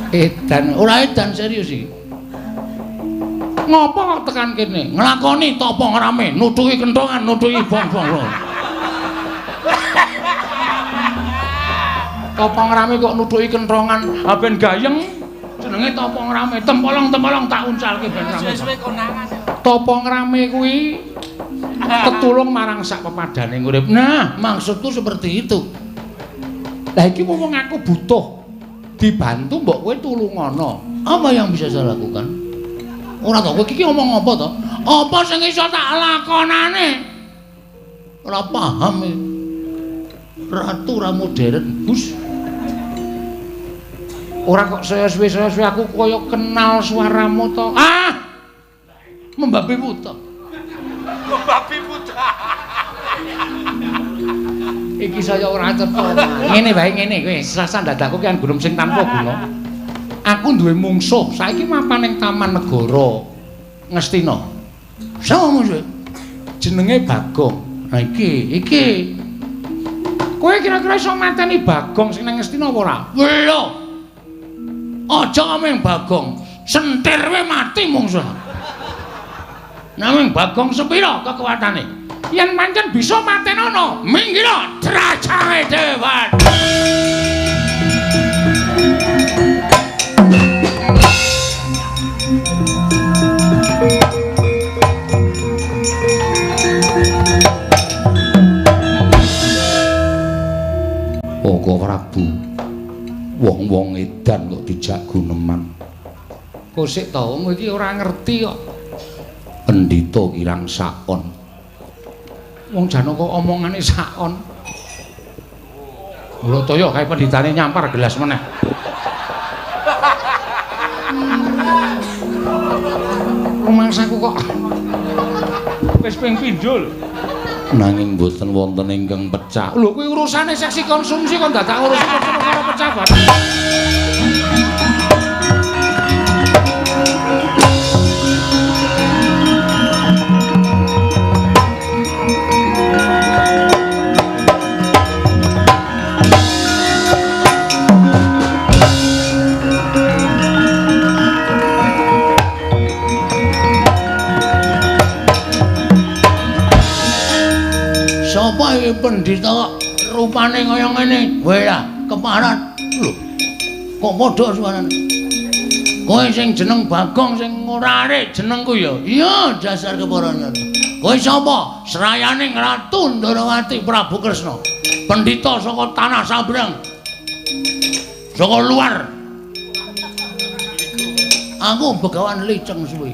Edan, ora edan serius iki. Ngopo kok tekan kene? Nglakoni tapa ngrame, nutuki kentongan, nutuki bong-bong. Tapa ngrame kok nutuki kentongan, ha ben gayeng. Jenenge tapa ngrame, tempolong-tempolong tak uncalke ben rame. Suwe-suwe konangan. Tapa ngrame kuwi ketulung marang sak pepadane urip. Nah, maksudku seperti itu. Lah iki wong aku butuh dibantu mbok kowe tulungono. Apa yang bisa saya lakukan? Ora to, kowe iki ngomong apa to? Apa sing iso tak lakonane? Ora paham iki. Ratu ra modern, Gus. Ora kok saya suwe-suwe aku kaya kenal suaramu to. Ah! Membabi buta. Membabi buta. Iki saya ora cetha. Ngene wae ngene kowe sasan dadaku ki gunung sing tanpa guna. Aku duwe mungsuh, saiki mapan ning Taman Negara Ngastina. Sapa mungsuhe? Jenenge Bagong. Nah iki, iki. Kowe kira-kira iso mateni Bagong sing nang Ngastina apa ora? Lho. Aja ngomong Bagong, sentir we mati mungsuh. Nanging Bagong sepira kekuatane? Yen pancen bisa matenono, minggir dracange dewan. Koko Prabu, wong-wong edan kok dijak guneman. Kosik to wong iki ora ngerti kok. Pendhita kirang sakon. Wong Janaka omongane sakon. Lho toyo kae pendhitane nyampar gelas meneh. Rumangsaku kok wis ping pindho lho. Nanging mboten wonten ingkang pecah. Lho kuwi urusane seksi konsumsi kok dadak ngurusi perkara pecah barang. Sapa iki pendhita kok rupane kaya ngene? Kowe lah keparat. Lho. Kok padha suarane? Kowe sing jeneng Bagong sing ora arek jenengku ya. Iya, dasar keparan. Kowe sapa? Srayaning Ratu Ndorowati Prabu Kresna. Pendhita saka tanah Sabrang. Saka luar. Aku Begawan Liceng Suwi.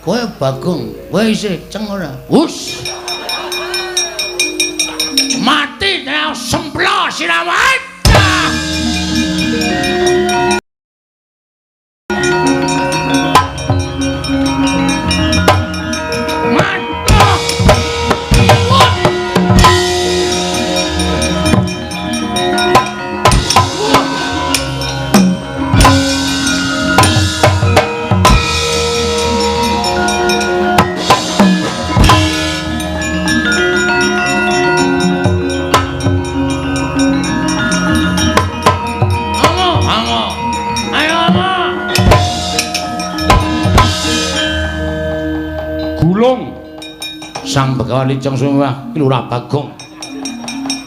Kowe Bagong, kowe isih ceng ora? Hus. Mati nek semplo siramat. Sang Begawan Liceng Suwi Lurah Bagong.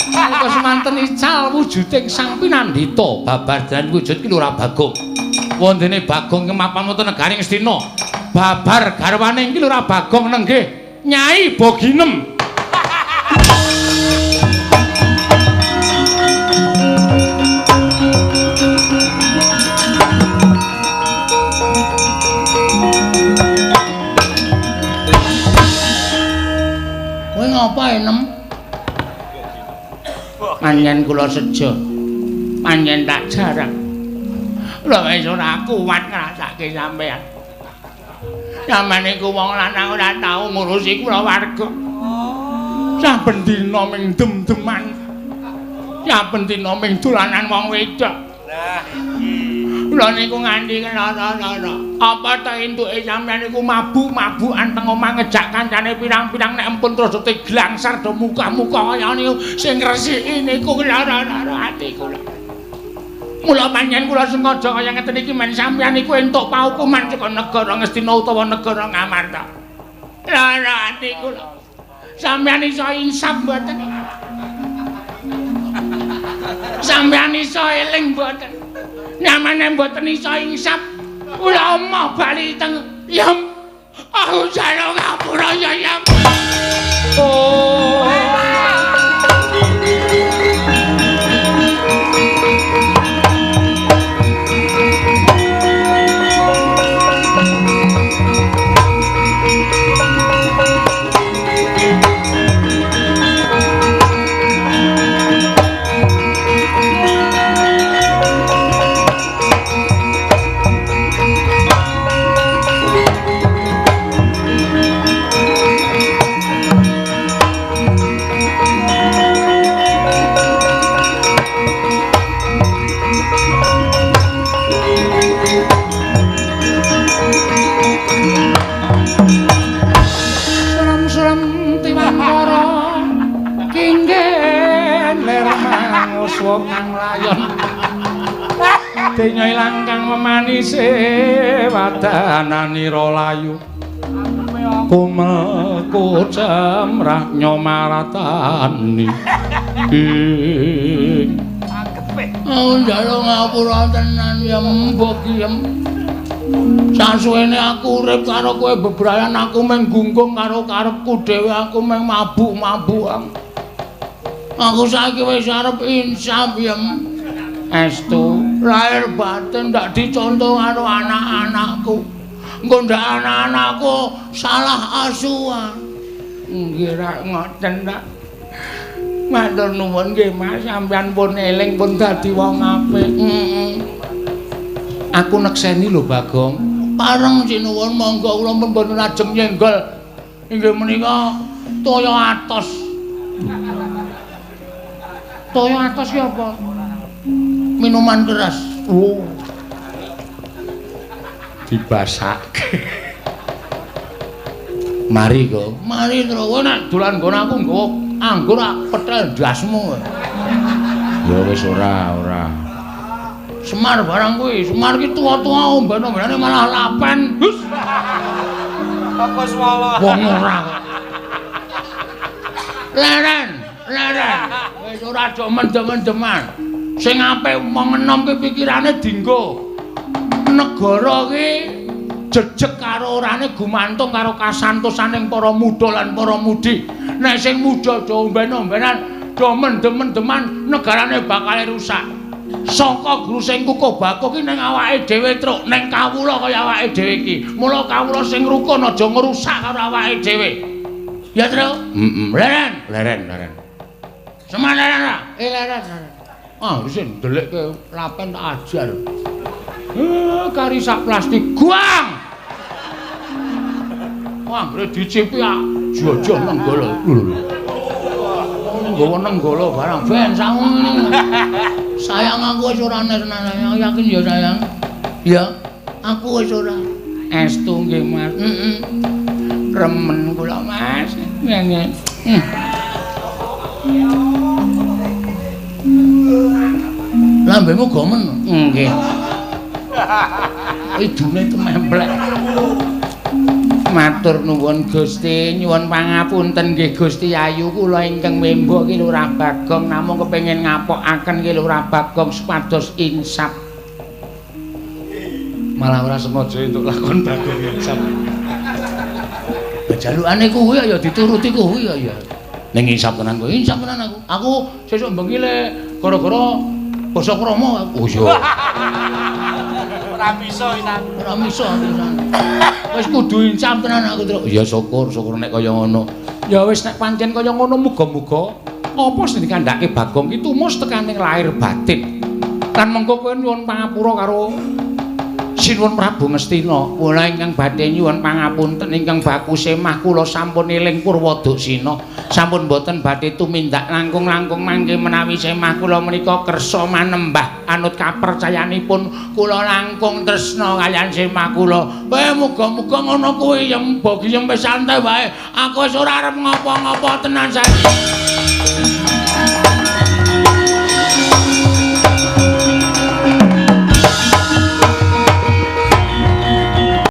Nalika semanten ical wujuding Sang Pinandita babar dan wujud ki Lurah Bagong. Wontene Bagong kemapan wonten negaring Astina. Babar garwane iki Lurah Bagong nenggih Nyai Boginem. Apa enem? Panjen kula sejo. Panjen tak jarang. Lha wis ora kuat ngrasake sampean. Sampeyan iku wong lanang ora tau ngurusi kula warga. Saben dina ming dem-deman. Saben dina ming dolanan wong wedok. Lah iki. Kula niku nganti lara-lara. Apa ta entuke sampeyan niku mabuk-mabukan teng omah ngejak kancane pirang-pirang nek empun terus diglangsar do muka-muka kaya niku sing ngresiki niku lara-lara ati kula. Mula panjenengan kula sengaja kaya ngeten iki men sampeyan niku entuk paukuman saka negara Ngastina utawa negara Ngamarta. Lara ati kula. Sampeyan iso insaf mboten? Sampeyan iso eling mboten? Nyamane mboten iso insaf. Kula emoh bali teng Yem. Aku jaluk ngapura ya Yem. Oh. Kang layon denya ilang kang memanise wadananira layu kumel kucemrah nyomaratani ing aku njaluk ngapura tenan ya mbok yem sasuwene aku urip karo kowe bebrayan aku mung gunggung karo karepku dhewe aku mung mabuk-mabukan. Aku saiki wis arep insaf yem. Estu lahir batin ndak dicontoh karo anak-anakku. Engko ndak anak-anakku salah asuhan. Nggih rak ngoten ta. Matur nuwun nggih Mas, sampeyan pun eling pun dadi wong apik. Heeh. Aku nekseni lho Bagong. Pareng sinuwun monggo kula pun boten ajeng nyenggol. Inggih menika toya atos. Toya atos ki apa? Minuman keras. Oh. Dibasake. Mari kok. Mari terus kowe nek dolan nggon aku nggawa anggur ak petel ndasmu. Ya wis ora. Semar barang kuwi, Semar ki tuwa-tuwa omben-ombenane malah lapen. Hus. Toko swala. Wong ora kok. Leren, leren. Wis ora aja mendem-mendeman. Sing apik wong enom ki pikirane dinggo. Negara ki jejeg karo orane gumantung karo kasantosaning para muda lan para mudi. Nek sing muda aja omben-ombenan, do mendem-mendeman, negarane bakal rusak. Saka guru sing kukuh bakuh ki ning awake dhewe truk, ning kawula kaya awake dhewe iki. Mula kawula sing rukun aja ngrusak karo awake dhewe. Ya, Truk? Heeh. Leren, leren, leren. Semar leren ora? Leren, leren. Ah, wis ndelikke lapen tak ajar. Kari sak plastik guang. Wah, anggere dicipi ah, jojoh nenggala. Lho. Nggawa nenggala barang ben sak ngene. Sayang aku wis ora nesnane, yakin ya sayang. Ya, aku wis ora. Estu nggih, Mas. Heeh. Remen kula, Mas. Nggih. Lambemu gomen. Nggih. Idune tememplek. Matur nuwun Gusti, nyuwun pangapunten nggih Gusti Ayu kula ingkang membo ki Lurah Bagong namung kepengin ngapokaken ki Lurah Bagong supados insap. Malah ora sengaja entuk lakon Bagong insap. Jalukane kuwi ya dituruti kuwi ya. Ning insap tenan kowe, insap tenan aku. Aku sesuk bengi le gara-gara basa krama. Oh iya. Ora bisa pisan. Ora bisa pisan. Wis kudu insap tenan aku, Truk. Ya syukur, syukur nek kaya ngono. Ya wis nek pancen kaya ngono muga-muga apa sing dikandhake Bagong ki tumus tekaning lahir batin. Lan mengko kowe nyuwun pangapura karo Sinuwun Prabu Ngastina. Kula ingkang badhe nyuwun pangapunten ingkang baku semah kula sampun eling Purwoduksina. Sampun boten badhe tumindak langkung-langkung mangke menawi semah kula menika kersa manembah anut kapercayanipun kula langkung tresna kaliyan semah kula. Kowe muga-muga ngono kuwi yem bagi yem wis santai wae. Aku wis ora arep ngopo-ngopo tenan saiki.